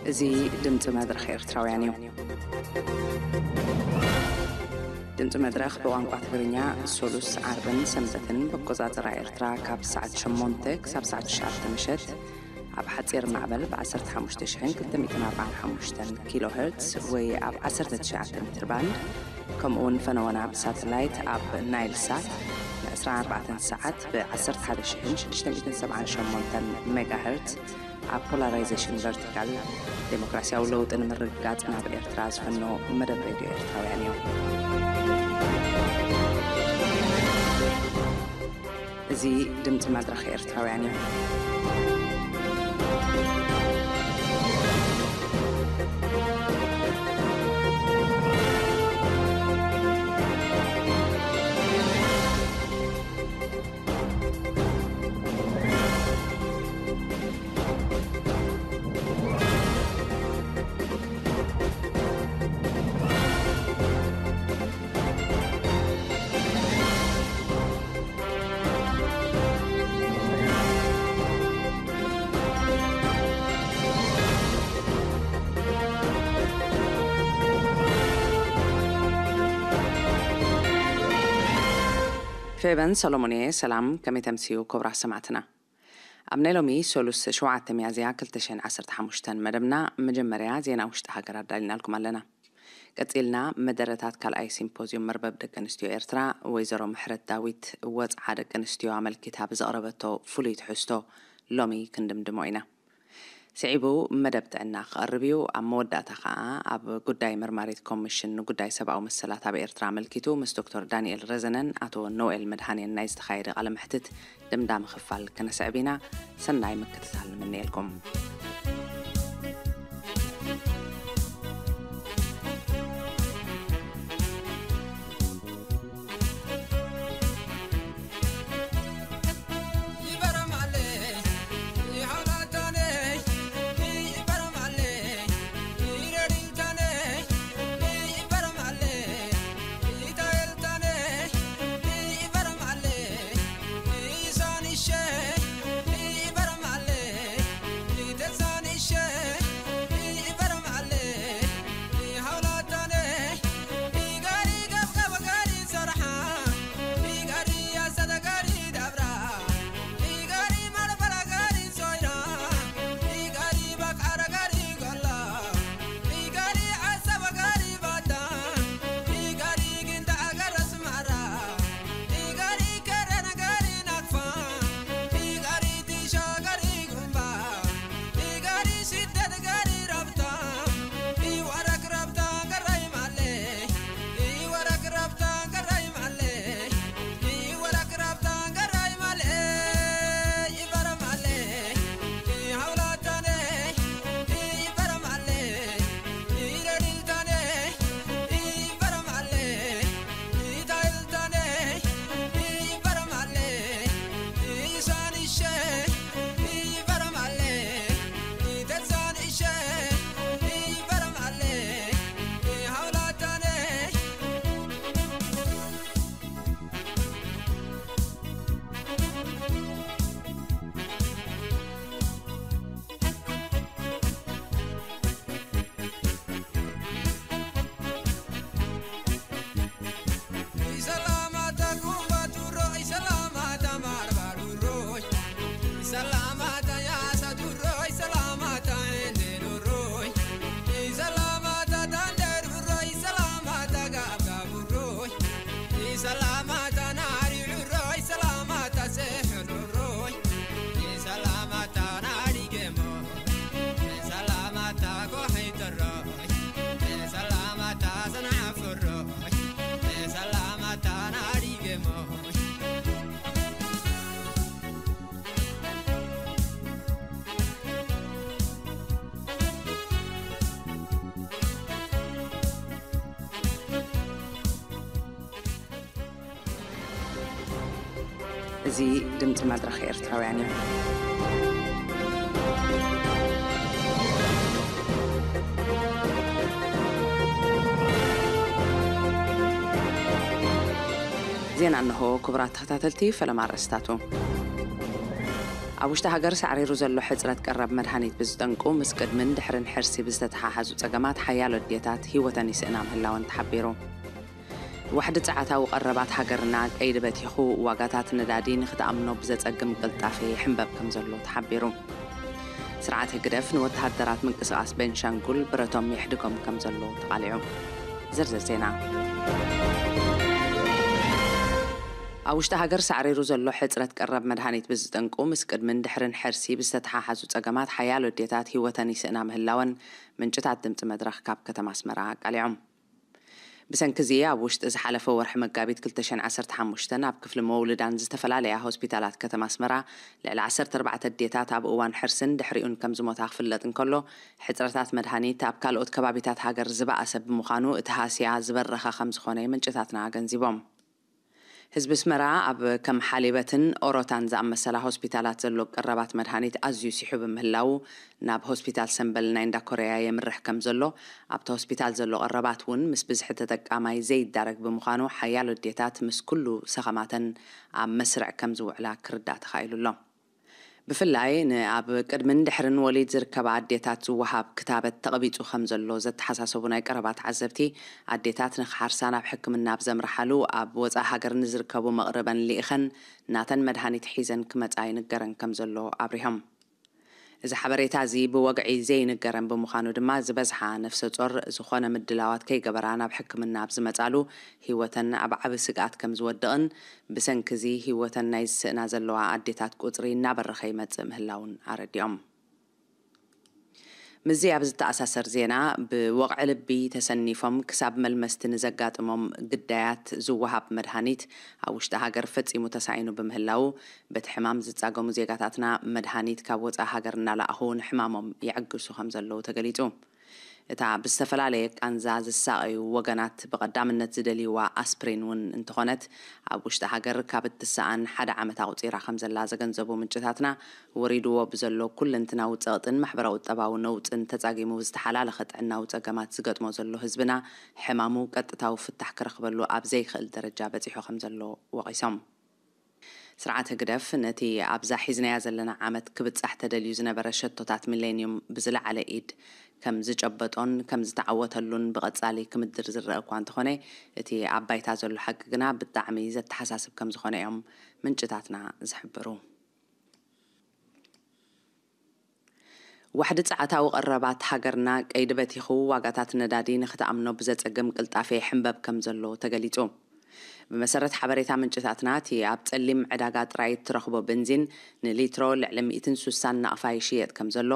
እዚ ድምፂ መድረኽ ኤርትራውያን እዩ። ድምፂ መድረኽ ብቋንቋ ትግርኛ ሶሉስ፣ ዓርብን ሰንበትን ብኣቆፃፅራ ኤርትራ ካብ ሰዓት ሸሞንተ ክሳብ ሰዓት ትሽዓተ ምሸት ኣብ ሓፂር ማዕበል ብ ዓሰርተ ሓሙሽተ ሽሕን ክልተ ሚእትን ኣርባዓን ሓሙሽተን ኪሎ ሄርትስ ወይ ኣብ ዓሰርተ ትሽዓተ ሜትር ባንድ፣ ከምኡ እውን ፈነወና ብሳተላይት ኣብ ናይል ሳት ን ዕስራን ኣርባዕተን ሰዓት ብ ዓሰርተ ሓደ ሽሕን ሽዱሽተ ሚእትን ሰብዓን ሸሞንተን ሜጋ ሄርትስ ኣብ ፖላራይዜሽን ቨርቲካል ዴሞክራሲያዊ ለውጢ ንምርግጋጽ ናብ ኤርትራ ዝፈኖ መደብ ሬድዮ ኤርትራውያን እዩ። እዚ ድምፂ መድረኽ ኤርትራውያን እዩ። ፌበን ሰሎሞን እየ። ሰላም፣ ከመይ ተምስዩ ክቡራት ሰማዕትና? ኣብ ናይ ሎሚ ሰሉስ ሸውዓተ ሚያዝያ ክልተ ሽሕን ዓሰርተ ሓሙሽተን መደብና መጀመርያ ዜና ውሽጢ ሃገር ኣዳሊናልኩም ኣለና። ቀጺልና መደረታት ካልኣይ ሲምፖዝዩም መርበብ ደቂ ኣንስትዮ ኤርትራ ወይዘሮ ምሕረት ዳዊት ወጽዓ ደቂ ኣንስትዮ ኣመልኪታ ብዘቕረበቶ ፍሉይ ትሕዝቶ ሎሚ ክንድምድሞ ኢና። ስዒቡ መደብ ጥዕና ክቐርብ እዩ። ኣብ መወዳእታ ከኣ ኣብ ጉዳይ መርማሪት ኮሚሽን ንጉዳይ ሰብኣዊ መሰላት ኣብ ኤርትራ ኣመልኪቱ ምስ ዶክተር ዳንኤል ረዘነን ኣቶ ኖኤል መድሃኔን ናይ ዝተኻየደ ቃለ መሕትት ድምዳሚ ክፋል ክነስዕብ ኢና። ሰናይ ምክትታል ንምነየልኩም። እዚ ድምፂ መድረኽ ኤርትራውያን እዩ። ዜና እንሆ። ክቡራት ተኸታተልቲ፣ ፈለማ ኣርእስታቱ። ኣብ ውሽጢ ሃገር ሳዕሪሩ ዘሎ ሕጽረት ቀረብ መድሃኒት ብዝጠንቁ፣ ምስ ቅድምን ድሕርን ሕርሲ ብዝተተሓሓዙ ጸገማት ሓያሎ ኣዴታት ህይወተን ይስእና ምህላወን ተሓቢሩ። ዋሕዲ ጸዓታዊ ቀረባት ሃገርና ቀይዲ በቲኹ፣ ዋጋታት ነዳዲ ንኽትኣምኖ ብዘጸግም ቅልጣፈ ይሕንበብ ከም ዘሎ ተሓቢሩ። ስርዓት ህግደፍ ንወተሃደራት ምንቅስቓስ ቤንሻንጉል ብረቶም የሕድጎም ከም ዘሎ ተቓሊዑ። ዝርዝር ዜና። ኣብ ውሽጢ ሃገር ሳዕሪሩ ዘሎ ሕጽረት ቀረብ መድሃኒት ብዝጠንቁ፣ ምስ ቅድምን ድሕርን ሕርሲ ብዝተተሓሓዙ ጸገማት ሓያሎ ኣዴታት ህይወተን ይስእና ምህላወን ምንጭታት ድምጺ መድረኽ ካብ ከተማ ኣስመራ ኣቃሊዖም። ብሰንኪ እዚ ኣብ ውሽጢ ዝሓለፈ ወርሒ መጋቢት ክልተ ሽሕን ዓሰርተ ሓሙሽተን ኣብ ክፍሊ መውልዳን ዝተፈላለያ ሆስፒታላት ከተማ ኣስመራ ልዕሊ ዓሰርተ ኣርባዕተ ኣዴታት ኣብ እዋን ሕርስን ድሕሪኡን ከም ዝሞታ ክፍለጥ እንከሎ፣ ሕጽረታት መድሃኒት ኣብ ካልኦት ከባቢታት ሃገር ዝበኣሰ ብምዃኑ፣ እቲ ሃስያ ዝበረኸ ከም ዝኾነ ምንጭታትና ኣገንዚቦም። ህዝቢ ኣስመራ ኣብ ከም ሓሊበትን ኦሮታን ዝኣመሰላ ሆስፒታላት ዘሎ ቀረባት መድሃኒት ኣዝዩ ሲሑ ብምህላዉ፣ ናብ ሆስፒታል ሰምበል ናይ እንዳ ኮርያ የምርሕ ከም ዘሎ፣ ኣብቲ ሆስፒታል ዘሎ ቀረባት እውን ምስ ብዝሒ ተጠቃማይ ዘይዳረግ ብምዃኑ፣ ሓያሎ ኣዴታት ምስ ኩሉ ሰኸማተን ኣብ መስርዕ ከም ዝውዕላ ክርዳእ ተኻኢሉ ኣሎ። ብፍላይ ንኣብ ቅድምን ድሕርን ወሊድ ዝርከባ ኣዴታት ዝወሃብ ክታበት ተቐቢጹ ከም ዘሎ ዘተሓሳሰቡ ናይ ቀረባ ተዓዘብቲ፣ ኣዴታት ንኽሓርሳ ናብ ሕክምና ኣብ ዘምርሓሉ፣ ኣብ ወጻኢ ሃገር ንዝርከቡ መቕርበን ልኢኸን ናተን መድሃኒት ሒዘን ክመጻ ይንገረን ከም ዘሎ ኣብሪሆም። እዚ ሓበሬታ እዚ ብወግዒ ዘይንገረን ብምዃኑ ድማ፣ ዝበዝሓ ነፍሰ ጾር ዝኾነ ምድላዋት ከይገበራ ናብ ሕክምና ኣብ ዝመጻሉ፣ ህይወተን ኣብ ዓቢ ስግኣት ከም ዝወድቕን፣ ብሰንኪ እዚ ህይወተን ናይ ዝስእና ዘለዋ ኣዴታት ቁጽሪ እናበረኸ ይመጽእ ምህላውን ኣረዲኦም። ምስዚ ኣብ ዝተኣሳሰር ዜና፣ ብወቕዒ ልቢ ተሰኒፎም ክሳብ መልመስቲ ንዘጋጥሞም ግዳያት ዝወሃብ መድሃኒት ኣብ ውሽጢ ሃገር ፈጺሙ ተሳኢኑ ብምህላዉ፣ በቲ ሕማም ዝጻገሙ ዜጋታትና መድሃኒት ካብ ወጻኢ ሃገር እናለኣኹ ንሕማሞም ይዕግሱ ከም ዘለዉ ተገሊጹ። እታ ብዝተፈላለየ ቃንዛ ዝሳቐዩ ወገናት ብቐዳምነት ዝደልይዋ ኣስፕሪን እውን እንተኾነት፣ ኣብ ውሽጢ ሃገር ካብ እትሰኣን ሓደ ዓመት ኣቑጺራ ከም ዘላ ዘገንዘቡ ምንጭታትና፣ ወሪድዎ ብዘሎ ኩለንትናዊ ጸቕጥን ማሕበራዊ ቁጠባዊ ነውጽን ተጻጊሙ ዝተሓላለኸ ጥዕናዊ ጸገማት ዝገጥሞ ዘሎ ህዝብና፣ ሕማሙ ቀጥታዊ ፍታሕ ክረኽበሉ ኣብ ዘይክእል ደረጃ በጺሑ ከም ዘሎ ወቒሶም። ስርዓት ህግደፍ ነቲ ኣብዛ ሒዝናያ ዘለና ዓመት ክብጻሕ ተደልዩ ዝነበረ ሸቶታት ሚሌንዩም ብዝለዓለ ኢድ ከም ዝጨበጦን ከም ዝተዓወተሉን ብቐጻሊ ክምድር ዝረአ እኳ እንተኾነ፣ እቲ ኣብ ባይታ ዘሎ ሓቂ ግና ብጣዕሚ ዘተሓሳስብ ከም ዝኾነ እዮም ምንጭታትና ዝሕብሩ። ዋሕዲ ጸዓታዊ ቀረባት ሃገርና ቀይዲ በቲኹ ዋጋታት ነዳዲ ንኽትኣምኖ ብዘጸግም ቅልጣፈ ይሕንበብ ከም ዘሎ ተገሊጹ። ብመሰረት ሓበሬታ ምንጭታትና፣ እቲ ኣብ ጸሊም ዕዳጋ ጥራይ እትረኽቦ በንዚን ንሊትሮ ልዕሊ ሚእትን ሱሳን ናቕፋ ይሽየጥ ከም ዘሎ፣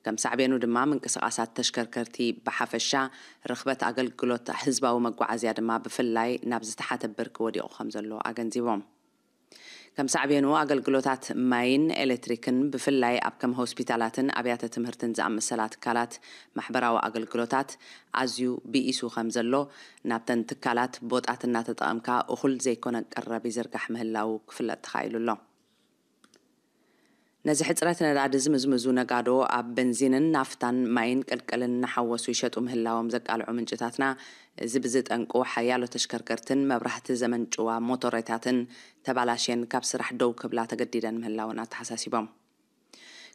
ከም ሳዕቤኑ ድማ ምንቅስቓሳት ተሽከርከርቲ ብሓፈሻ፣ ርኽበት ኣገልግሎት ህዝባዊ መጓዓዝያ ድማ ብፍላይ ናብ ዝተሓተ ብርኪ ወዲቑ ከም ዘሎ ኣገንዚቦም። ከም ሳዕቤኑ ኣገልግሎታት ማይን ኤሌክትሪክን ብፍላይ ኣብ ከም ሆስፒታላትን ኣብያተ ትምህርትን ዝኣመሰላ ትካላት ማሕበራዊ ኣገልግሎታት ኣዝዩ ብኢሱ ከም ዘሎ፣ ናብተን ትካላት ቦጣት እናተጠቐምካ እኹል ዘይኮነ ቀረብ ይዝርጋሕ ምህላዉ ክፍለጥ ተኻኢሉ ኣሎ። ነዚ ሕጽረት ነዳዲ ዝምዝምዙ ነጋዶ ኣብ በንዚንን ናፍታን ማይን ቅልቅልን እናሓወሱ ይሸጡ ምህላዎም ዘቃልዑ ምንጭታትና፣ እዚ ብዝጠንቁ ሓያሎ ተሽከርከርትን መብራህቲ ዘመንጭዋ ሞቶሬታትን ተባላሽየን ካብ ስራሕ ደው ክብላ ተገዲደን ምህላወን ኣተሓሳሲቦም።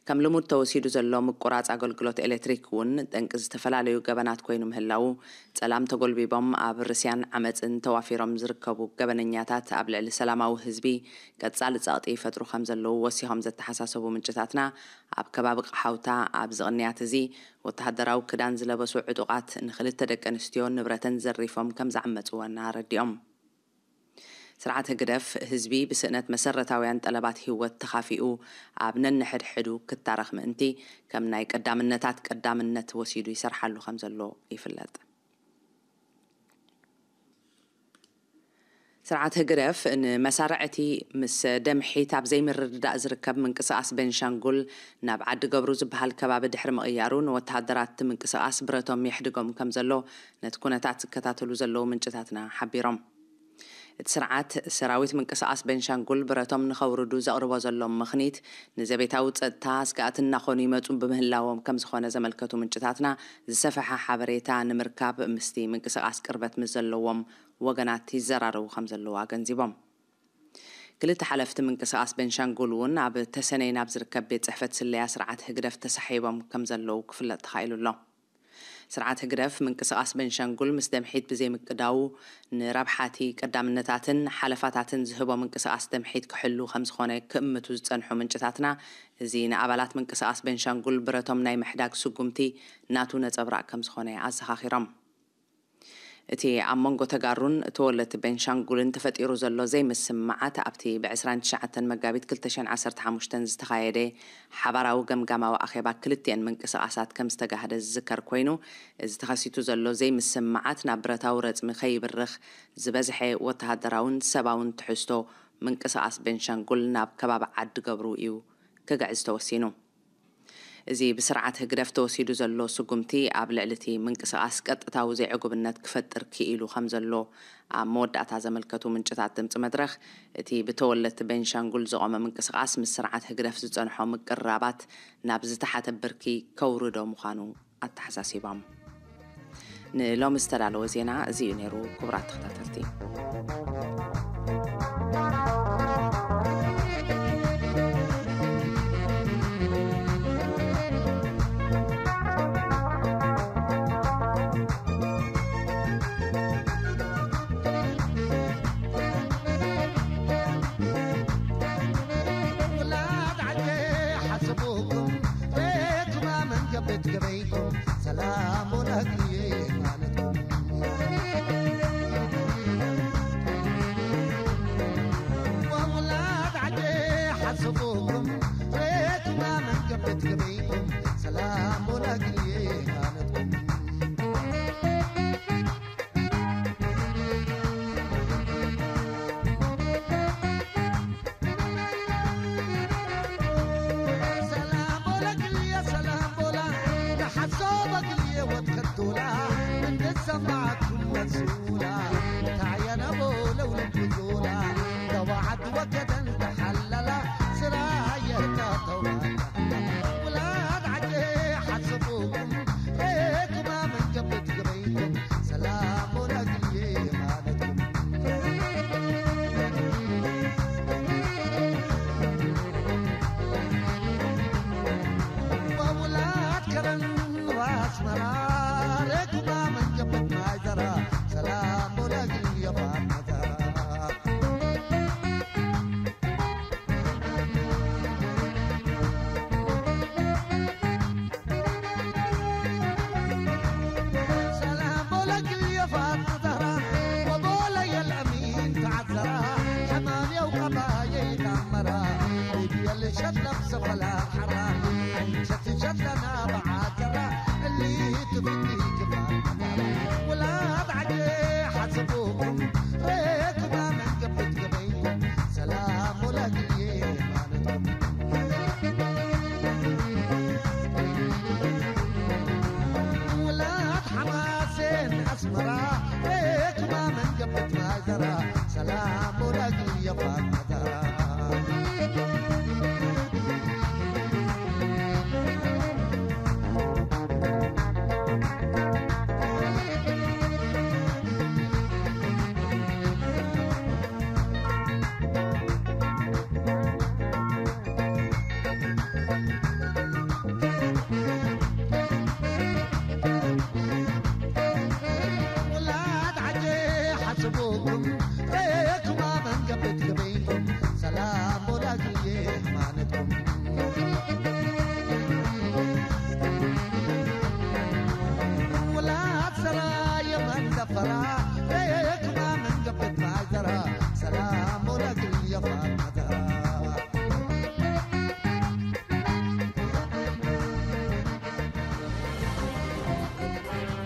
ከም ልሙድ ተወሲዱ ዘሎ ምቁራጽ ኣገልግሎት ኤሌክትሪክ እውን ጠንቂ ዝተፈላለዩ ገበናት ኮይኑ ምህላዉ፣ ጸላም ተጎልቢቦም ኣብ ርስያን ዓመጽን ተዋፊሮም ዝርከቡ ገበነኛታት ኣብ ልዕሊ ሰላማዊ ህዝቢ ቀጻሊ ጸቕጢ ይፈጥሩ ከም ዘለዉ ወሲኾም ዘተሓሳሰቡ ምንጭታትና፣ ኣብ ከባቢ ቀሓውታ ኣብዚ ቅንያት እዚ ወተሃደራዊ ክዳን ዝለበሱ ዕጡቓት ንኽልተ ደቂ ኣንስትዮ ንብረተን ዘሪፎም ከም ዝዓመጽወን ኣረዲኦም። ስርዓት ህግደፍ ህዝቢ ብስእነት መሰረታውያን ጠለባት ህይወት ተኻፊኡ ኣብ ነንሕድሕዱ ክታረኽ ምእንቲ ከም ናይ ቀዳምነታት ቀዳምነት ወሲዱ ይሰርሓሉ ከም ዘሎ ይፍለጥ። ስርዓት ህግደፍ ንመሳርዕቲ ምስ ደምሒት ኣብ ዘይምርድዳእ ዝርከብ ምንቅስቓስ ቤንሻንጉል ናብ ዓዲ ገብሩ ዝበሃል ከባቢ ድሕሪ ምቕያሩ ንወተሃደራት እቲ ምንቅስቓስ ብረቶም የሕድጎም ከም ዘሎ ነቲ ኩነታት ዝከታተሉ ዘለዉ ምንጭታትና ሓቢሮም። እቲ ስርዓት ሰራዊት ምንቅስቓስ ቤንሻንጉል ብረቶም ንኸውርዱ ዘቕርቦ ዘሎ ምኽኒት ንዘቤታዊ ጸጥታ ስግኣት እናኾኑ ይመጹ ብምህላዎም ከም ዝኾነ ዘመልከቱ ምንጭታትና ዝሰፈሐ ሓበሬታ ንምርካብ ምስቲ ምንቅስቓስ ቅርበት ምስ ዘለዎም ወገናት ይዘራረቡ ከም ዘለዉ ኣገንዚቦም። ክልተ ሓለፍቲ ምንቅስቓስ ቤንሻንጉል እውን ኣብ ተሰነይ ናብ ዝርከብ ቤት ጽሕፈት ስለያ ስርዓት ህግደፍ ተሳሒቦም ከም ዘለዉ ክፍለጥ ተኻኢሉ ኣሎ። ስርዓት ህግደፍ ምንቅስቓስ ቤንሻንጉል ምስ ደምሒት ብዘይምቅዳዉ፣ ንረብሓቲ ቀዳምነታትን ሓለፋታትን ዝህቦ ምንቅስቓስ ደምሒት ክሕሉ ከም ዝኾነ ክእምቱ ዝጸንሑ ምንጭታትና፣ እዚ ንኣባላት ምንቅስቓስ ቤንሻንጉል ብረቶም ናይ ምሕዳግ ስጉምቲ ናቱ ነጸብራቕ ከም ዝኾነ ኣዘኻኺሮም። እቲ ኣብ መንጎ ተጋሩን ተወለድቲ ቤንሻንጉልን ተፈጢሩ ዘሎ ዘይምስምማዓት ኣብቲ ብ ዕስራን ትሽዓተን መጋቢት ክልተ ሽሕን ዓሰርተ ሓሙሽተን ዝተኻየደ ሓባራዊ ገምጋማዊ ኣኼባ ክልቲኤን ምንቅስቓሳት ከም ዝተጋህደ ዝዝከር ኮይኑ፣ እዚ ተኸሲቱ ዘሎ ዘይምስምማዓት ናብ ብረታዊ ረጽሚ ከይብርኽ ዝበዝሐ ወተሃደራውን ሰባውን ትሕዝቶ ምንቅስቓስ ቤንሻንጉል ናብ ከባቢ ዓዲ ገብሩ እዩ ክግዕዝ ተወሲኑ። እዚ ብስርዓት ህግደፍ ተወሲዱ ዘሎ ስጉምቲ ኣብ ልዕሊ እቲ ምንቅስቓስ ቀጥታዊ ዘይዕጉብነት ክፈጥር ክኢሉ ከም ዘሎ ኣብ መወዳእታ ዘመልከቱ ምንጭታት ድምፂ መድረኽ፣ እቲ ብተወለድቲ ቤንሻንጉል ዝቖመ ምንቅስቓስ ምስ ስርዓት ህግደፍ ዝጸንሖ ምቅርራባት ናብ ዝተሓተ ብርኪ ከውርዶ ምዃኑ ኣተሓሳሲቦም። ንሎሚ ዝተዳለወ ዜና እዚ እዩ ነይሩ። ክቡራት ተኸታተልቲ፣ ውላድ ዓዲ ሓስቡኩም ቤትማ መንገበት ገበይኩም ሰላም ወዳግዬ ማለትኩም። ወውላድ ዓዲ ሓስቡኩም ቤትማ መንገበት ገበይኩም ሰላም ወዳግዬ ማለትኩም። ሰላም ቦላ ግልየ ሰላም ቦላ ንሓሶ በግልየ ወትከቱላ እንድሰማዕኩም መሱላ ታየና ቦለው ልብዙላ ተዋዓድ ወገደን ተሓለላ ስራየታ ተዋላ ውላድ ዓዲ ሓስቡኩም ቤትማ መንገበት ገበይኩም ሰላም ወዳግዬ ማለትኩም። ወውላድ ከረን ወኣስመራ ሬኩማ መንገበት ማይዘራ ሰላም ወዳግዬ ፋመዘራ። ሰላም ቦለግል የፋት ዘራ ወቦለ የልአሚን ተዓዘራ ሕማሜው ቀባየ ይጣመራ ይድየል ሸለም ሰፈላ ሓራ እንሸት ሸለና በዓዘራ እሊ ትፍቲ ክፋ ውላድ ዓጀ ሓሰቡኩም ሬኩማ መንገብት ገበይኩም ሰላም ወላግዬ ማለትኩም። ውላድ ሓማሴን ኣስመራ ሬኩማ መንገብት ማይዘራ ሰላም ወላግዬ ፋመዘራ። ውላድ ዓጀ ሓስቡኩም ሬኩማ መንገብት ገበይኩም ሰላም ወዳግዬ ማለትኩም። ውላድ ሰራየ መንደፈራ ሬኩማ መንገብት ማይዘራ ሰላም ወዳግዬ ፋመዘራ።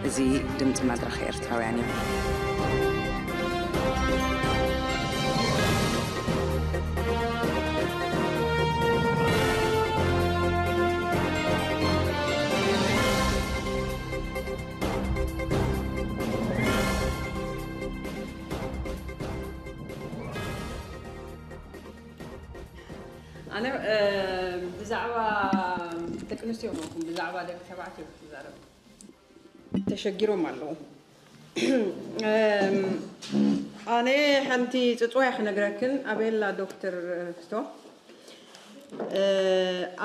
እዚ ድምፂ መድረኽ ኤርትራውያን እዩ። ኣነ ብዛዕባ ደቂ ኣንስትዮ ኮንኩም ብዛዕባ ደቂ ተባዕትዮ ክዛረብ ተሸጊሮም ኣለዉ። ኣነ ሓንቲ ጽጽዋይ ክነግረክን ኣቤላ ዶክተር ፍቶ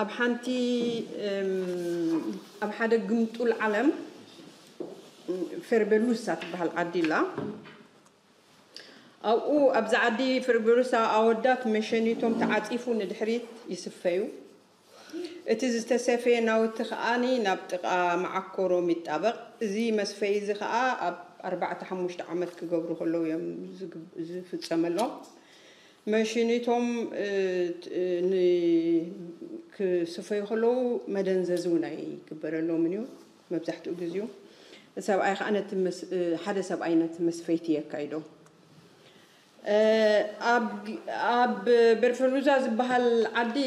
ኣብ ሓንቲ ኣብ ሓደ ግምጡል ዓለም ፌርቤሉሳ ትበሃል ዓዲ ኣላ። ኣብኡ ኣብዚ ዓዲ ፌርቤሉሳ ኣወዳት መሸኒቶም ተዓጺፉ ንድሕሪት ይስፈዩ። እቲ ዝተሰፈየ ናውቲ ከኣ ናብ ጥቓ መዓኮሮም ይጣበቕ። እዚ መስፈይ እዚ ከኣ ኣብ ኣርባዕተ ሓሙሽተ ዓመት ክገብሩ ከለዉ እዮም ዝፍጸመሎም። መሽኒቶም ክስፈዩ ከለዉ መደንዘዚ እውን ኣይግበረሎምን እዩ። መብዛሕትኡ ግዜኡ ሰብኣይ ከዓ ነቲ ሓደ ሰብኣይ ነቲ መስፈይቲ የካይዶ። ኣብ ቤርፈሉዛ ዝበሃል ዓዲ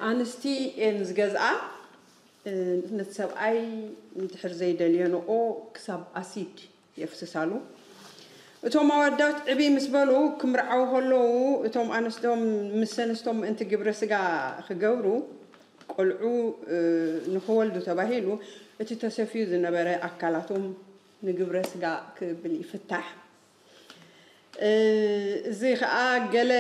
ኣንስቲ እየን ዝገዝኣ። ነቲ ሰብኣይ እንድሕር ዘይደልየንኦ ክሳብ ኣሲድ የፍስሳሉ። እቶም ኣወዳት ዕብይ ምስ በሉ ክምርዓው ከለዉ እቶም ኣንስቶም ምስ ኣንስቶም ምእንቲ ግብረ ስጋ ክገብሩ ቆልዑ ንክወልዱ ተባሂሉ እቲ ተሰፍዩ ዝነበረ ኣካላቶም ንግብረ ስጋ ክብል ይፍታሕ። እዚ ከዓ ገለ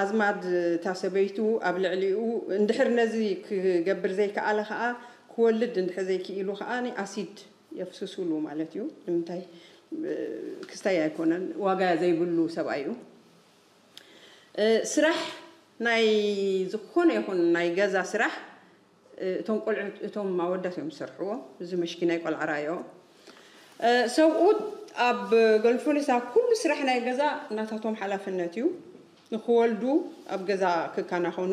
ኣዝማድ እታ ሰበይቱ ኣብ ልዕሊኡ እንድሕር ነዚ ክገብር ዘይከኣለ ከዓ ክወልድ እንድሕር ዘይክኢሉ ከዓ ኣሲድ የፍስሱሉ ማለት እዩ። ንምንታይ ክስታይ ኣይኮነን፣ ዋጋ ዘይብሉ ሰብኣይ እዩ። ስራሕ ናይ ዝኾነ ይኹን ናይ ገዛ ስራሕ እቶም ቆልዑ እቶም ኣወዳት እዮም ዝሰርሕዎ። እዚ መሽኪናይ ቆልዓ ራዮ ሰብኡት ኣብ ገልፎሊሳ ኩሉ ስራሕ ናይ ገዛ ናታቶም ሓላፍነት እዩ። ንክወልዱ ኣብ ገዛ ክከናኸኑ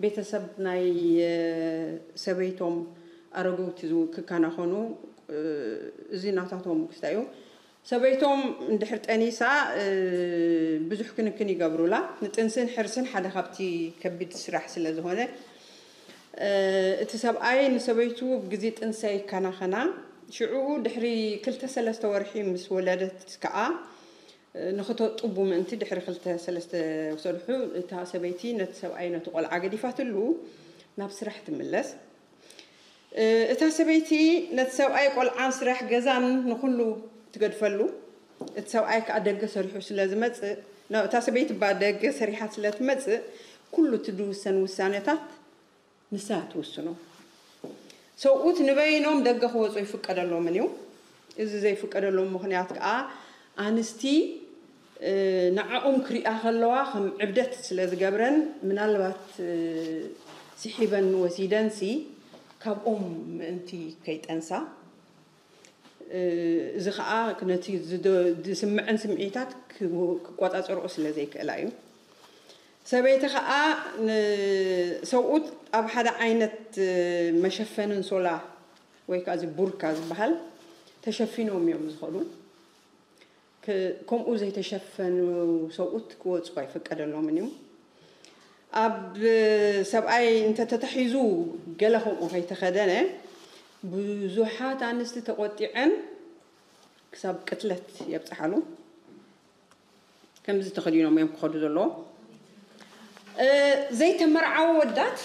ቤተሰብ ናይ ሰበይቶም ኣረገውቲ ክከናኸኑ እዚ ናታቶም ክስታይ እዩ። ሰበይቶም እንድሕር ጠኒሳ ብዙሕ ክንክን ይገብሩላ። ንጥንስን ሕርስን ሓደ ካብቲ ከቢድ ስራሕ ስለ ዝኾነ እቲ ሰብኣይ ንሰበይቱ ብግዜ ጥንሳ ይከናኸና። ሽዑ ድሕሪ ክልተ ሰለስተ ወርሒ ምስ ወለደት ከዓ ንክተጡቡ ምእንቲ ድሕሪ ክልተ ሰለስተ ወሰድሑ እታ ሰበይቲ ነቲ ሰብኣይ ነቲ ቆልዓ ገዲፋትሉ ናብ ስራሕ ትምለስ። እታ ሰበይቲ ነቲ ሰብኣይ ቆልዓን ስራሕ ገዛን ንኹሉ ትገድፈሉ። እቲ ሰብኣይ ከዓ ደገ ሰሪሑ ስለ ዝመፅእ እታ ሰበይቲ ባ ደገ ሰሪሓ ስለ ትመፅእ ኩሉ እቲ ዝውሰን ውሳነታት ንሳ ትውስኖ። ሰብኡት ንበይኖም ደገ ክወፁ ይፍቀደሎምን እዩ። እዚ ዘይፍቀደሎም ምኽንያት ከዓ ኣንስቲ ንዕኦም ክሪኣ ከለዋ ከም ዕብደት ስለ ዝገብረን ምናልባት ስሒበን ወሲደንሲ ካብኦም ምእንቲ ከይጠንሳ እዚ ከዓ ነቲ ዝስምዐን ስምዒታት ክቆፃፀርኦ ስለ ዘይክእላ እዩ። ሰበይቲ ከዓ ንሰብኡት ኣብ ሓደ ዓይነት መሸፈኒ ኣንሶላ ወይ ከዓ እዚ ቡርካ ዝበሃል ተሸፊኖም እዮም ዝኸዱ። ከምኡ ዘይተሸፈኑ ሰብኡት ክወፁ ኣይፈቀደሎምን እዩ። ኣብ ሰብኣይ እንተተታሒዙ ገለ ከምኡ ከይተኸደነ ብዙሓት ኣንስቲ ተቆጢዐን ክሳብ ቅትለት የብፅሓሉ። ከምዚ ተኸዲኖም እዮም ክኸዱ ዘለዎ። ዘይተመርዓወ ወዳት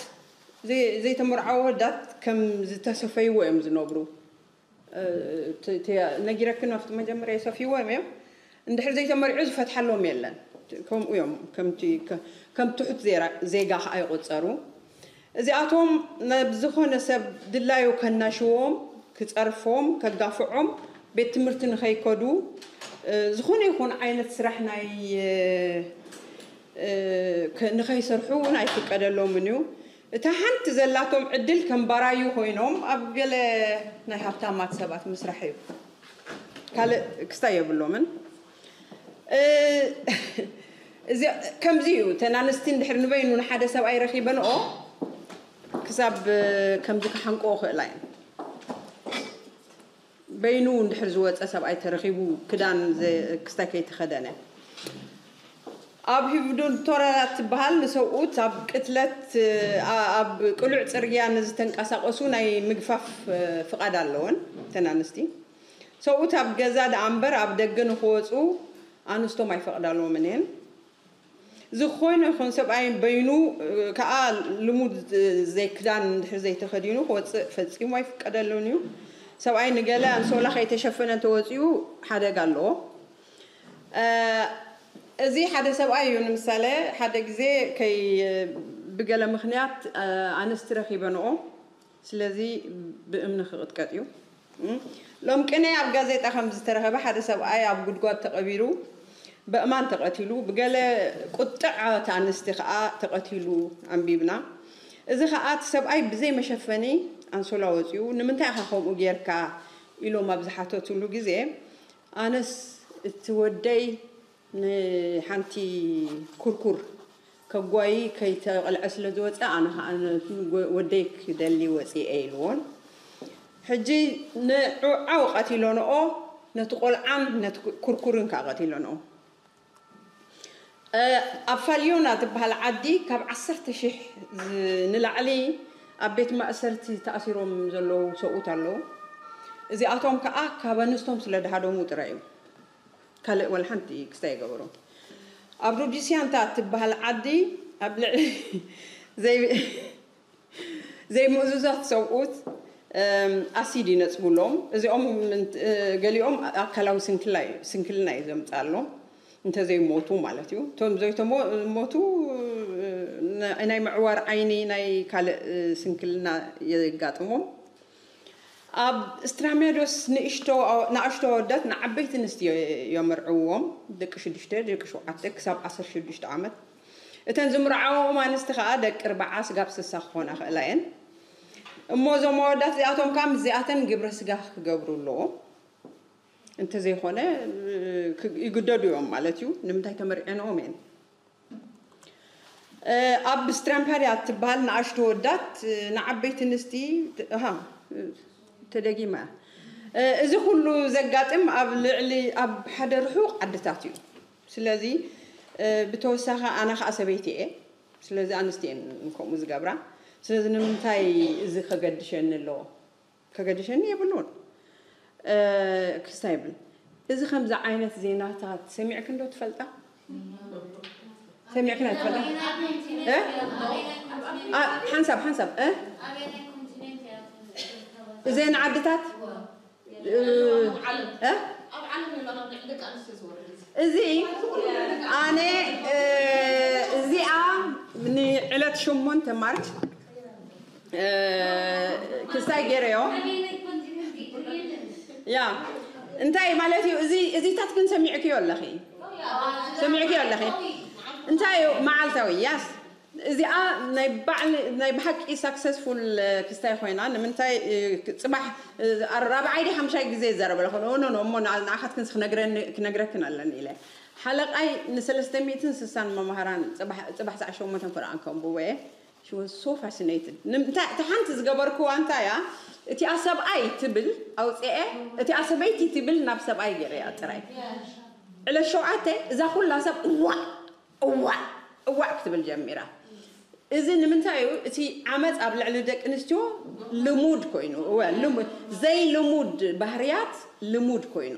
ዘይተመርዓወ ወዳት ከም ዝተሰፈይዎ እዮም ዝነብሩ። ነጊረክን ኣብቲ መጀመርያ ይሰፍይዎም እዮም። እንድሕር ዘይተመርዑ ዝፈትሓሎም የለን። ከምኡ እዮም ከም ትሑት ዜጋ ከዓ ይቆፀሩ። እዚኣቶም ናብ ዝኾነ ሰብ ድላዩ ከናሽዎም፣ ክፀርፎም፣ ከጋፍዖም፣ ቤት ትምህርቲ ንኸይከዱ፣ ዝኾነ ይኹን ዓይነት ስራሕ ናይ ንኸይሰርሑ እውን ኣይፍቀደሎምን እዩ። እታ ሓንቲ ዘላቶም ዕድል ከም ባራዩ ኮይኖም ኣብ ገለ ናይ ሃብታማት ሰባት ምስራሕ እዩ። ካልእ ክስታይ የብሎምን። እዚ ከምዚ እዩ። እተን ኣንስቲ እንድሕር ንበይኑ ንሓደ ሰብኣይ ረኺበንኦ ክሳብ ከምዚ ክሓንቆ ክእላ እየን። በይኑ እንድሕር ዝወፀ ሰብኣይ ተረኺቡ ክዳን ክስታይ ከይተኸደነ ኣብ ሂብዱንቶራ ትበሃል ንሰብኡት ኣብ ቅትለት ኣብ ቅሉዕ ፅርግያ ንዝተንቀሳቀሱ ናይ ምግፋፍ ፍቃድ ኣለወን። እተን ኣንስቲ ሰብኡት ኣብ ገዛ ደኣ እምበር ኣብ ደገ ንክወፁ ኣንስቶም ኣይፈቅዳለዎምን እየን። ዝኾነ ይኹን ሰብኣይ በይኑ ከዓ ልሙድ ዘይክዳን እንድሕር ዘይተኸዲኑ ክወፅእ ፈፂሙ ኣይፍቀደሉን እዩ። ሰብኣይ ንገለ ኣንሶላ ከይተሸፈነ እንተወፂኡ ሓደጋ ኣለዎ። እዚ ሓደ ሰብኣይ እዩ። ንምሳሌ ሓደ ግዜ ከይ ብገለ ምኽንያት ኣንስቲ ረኺበንኦ፣ ስለዚ ብእምኒ ክቕጥቀጥ እዩ። ሎም ቅነ ኣብ ጋዜጣ ከም ዝተረኸበ ሓደ ሰብኣይ ኣብ ጉድጓድ ተቐቢሩ፣ በእማን ተቐቲሉ፣ ብገለ ቁጥዐት ኣንስቲ ከዓ ተቐቲሉ ኣንቢብና። እዚ ከዓ እቲ ሰብኣይ ብዘይ መሸፈኒ ኣንሶላ ወፂኡ፣ ንምንታይ ኢኻ ከምኡ ጌርካ ኢሎም ኣብ ዝሓተትሉ ግዜ፣ ኣነስ እቲ ወደይ ንሓንቲ ኩርኩር ከጓይ ከይተቐልዐ ስለ ዝወፀ፣ ኣነ ከዓ ወደይ ክደሊ ወፂአ ኢልዎን። ሕጂ ንዑዓው ቀቲሎንኦ፣ ነቲ ቆልዓን ነቲ ኩርኩርን ከዓ ቀቲሎንኦ። ኣብ ፋልዮና ትበሃል ዓዲ ካብ ዓሰርተ ሽሕ ንላዕሊ ኣብ ቤት ማእሰርቲ ተኣሲሮም ዘለዉ ሰብኡት ኣለዉ። እዚኣቶም ከዓ ካብ ኣንስቶም ስለ ድሃደሙ ጥራይ እዩ። ካልእ ወላ ሓንቲ ክስታይ ይገበሩ። ኣብ ሩዲስያንታ ትበሃል ዓዲ ኣብ ልዕሊ ዘይምእዙዛት ሰብኡት ኣሲድ ይነፅጉሎም። እዚኦም ገሊኦም ኣካላዊ ስንክልና እዩ ዘምፃሎም፣ እንተዘይሞቱ ማለት እዩ። እቶም ዘይተሞቱ ናይ ምዕዋር ዓይኒ፣ ናይ ካልእ ስንክልና የጋጥሞም። ኣብ ስትራሚያዶስ ንእሽቶ ናእሽቶ ኣወዳት ንዓበይቲ ኣንስትዮ የምርዕዎም፣ ደቂ ሽዱሽተ ደቂ ሸውዓተ ክሳብ ዓሰርተ ሽዱሽተ ዓመት። እተን ዝምርዓዎም ኣንስቲ ከዓ ደቂ ኣርባዓ ስጋብ ስሳ ክኾና ክእላ እየን። እሞ እዞም ኣወዳት እዚኣቶም ከዓ ምስዚኣተን ግብረ ስጋ ክገብሩ ኣለዎም። እንተዘይኮነ ይግደዱ እዮም ማለት እዩ። ንምንታይ? ተመርዐንኦም እየን። ኣብ ስትራምፓድያ እትበሃል ንኣሽቱ ወዳት ንዓበይቲ ኣንስቲ፣ ኣሃ፣ ተደጊማ እያ። እዚ ኩሉ ዘጋጥም ኣብ ልዕሊ ኣብ ሓደ ርሑቕ ዓድታት እዩ። ስለዚ ብተወሳኺ ኣነ ከዓ ሰበይቲ እየ። ስለዚ ኣንስቲ እየን ከምኡ ዝገብራ። ስለዚ ንምንታይ እዚ ከገድሸኒ ኣለዎ? ከገድሸኒ የብሉን። ክስታይ ይብል። እዚ ከምዚ ዓይነት ዜናታት ሰሚዕክን ዶ ትፈልጣ? ሰሚዕክን ኣይትፈልጣ? ሓንሳብ ሓንሳብ እዘን ዓድታት እዚ ኣነ እዚኣ ንዕለት ሸሞንተ ማርች ክስታይ ገይረዮ። ያ እንታይ ማለት እዩ? እዚ እዚታት ግን ሰሚዕክዮ ኣለኺ፣ ሰሚዕክዮ ኣለኺ። እንታይ እዩ መዓልታዊ? ያስ እዚኣ ናይ ባዕል ናይ ብሓቂ ሳክሰስፉል ክስታይ ኮይና። ንምንታይ? ጽባሕ ራብዓይ ዲ ሓምሻይ ግዜ ይዛረብ ኣለኹ። ኖ ኖ እሞ ንዓኻትክን ክነግረክን ኣለኒ ኢለ ሓለቓይ ንሰለስተ ሚእትን ስሳን መማህራን ጽባሕ ሳዕ ሸሞንተ ፍርኣን ከንብቦ እየ። ሽወ ሶ ፋሲኔትድ። እንታይ እቲ ሓንቲ ዝገበርክዋ እንታይ እያ? እቲኣ ሰብኣይ ትብል ኣውፅኤ፣ እቲኣ ሰበይቲ ትብል ናብ ሰብኣይ ገይረያ ጥራይ። ዕለት ሸውዓተ እዛ ኩላ ሰብ እዋእ እዋእ እዋእ ክትብል ጀሚራ። እዚ ንምንታይ እዩ? እቲ ዓመፅ ኣብ ልዕሊ ደቂ ኣንስትዮ ልሙድ ኮይኑ፣ እወ፣ ልሙ- ዘይልሙድ ባህርያት ልሙድ ኮይኑ፣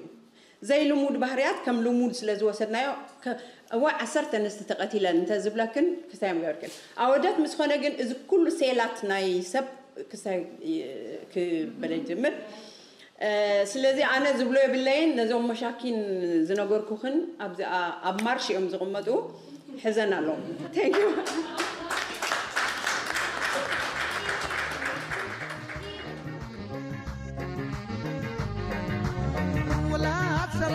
ዘይልሙድ ባህርያት ከም ልሙድ ስለ ዝወሰድናዮ፣ ከ- እወ ዓሰርተ ኣንስቲ ተቐቲለን እንተዝብለክን ክስታይ ምገበርክን። ኣወዳት ምስ ኾነ ግን እዚ ኩሉ ሴላት ናይ ሰብ ክስታይ ክበለ ይጅምር። ስለዚ ኣነ ዝብሎ የብለይን። ነዞም መሻኪን ዝነገርኩኽን ኣብዚኣ ኣብ ማርሽ እዮም ዝቕመጡ። ሕዘን ኣለዎም። Thank you። ወላት ሰራ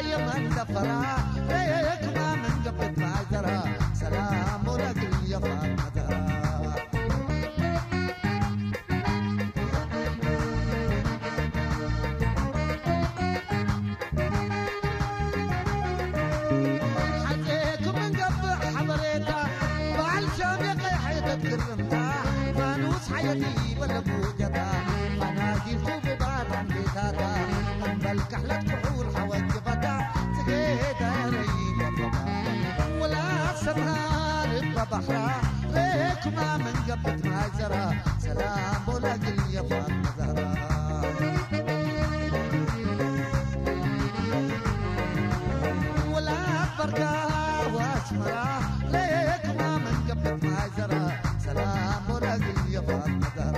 የመን ዘፈራ ሬክማ ምን ገብት ማይዘራ ሰላም ወለግል የፋት መዘራ ሓቄኩም እንገብእ ሓበሬታ በዓል ሸም የቀይሐይተት ግርምታ ፋኑስ ሓየት ይበለቡ ጀታ ፋናጊልኩ ብባታን ቤታታ እምበል ካሕለት ክሑል ሓወጅበታ ጽጌዳ ረይበበታ ወላ ሰብራ ልበ ባሕራ ሬኩማ መንገብት ማይዘራ ሰላም ቦላግል የፋት መዛራ ወላ በርጋ ዋስመራ ሬኩማ መንገብት ማይዘራ ሰላም ቦላግል የፋት መዛራ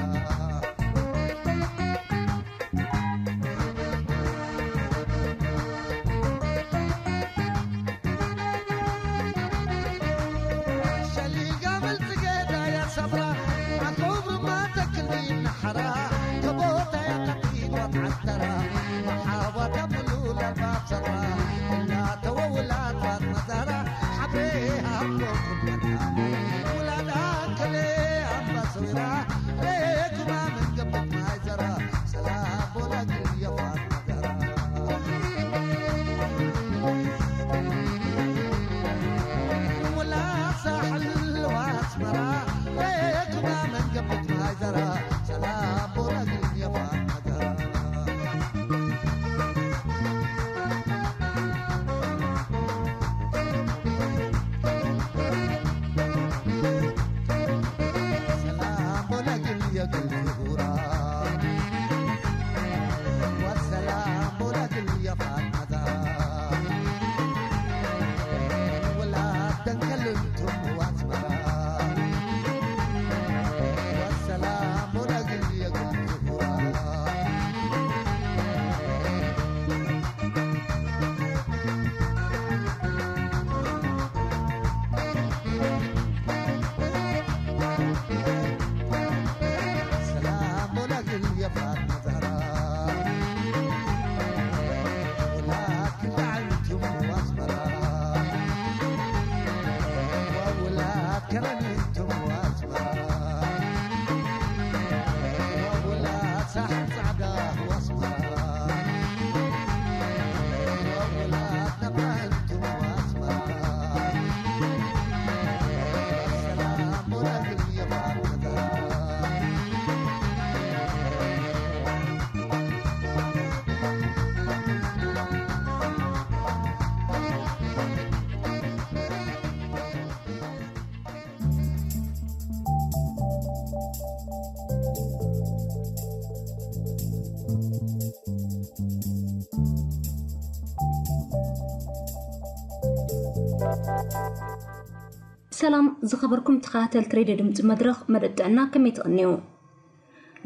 ሰላም ዝኸበርኩም ተኸታተልቲ ሬድዮ ድምፂ መድረኽ መደብ ጥዕና፣ ከመይ ትቕንዩ?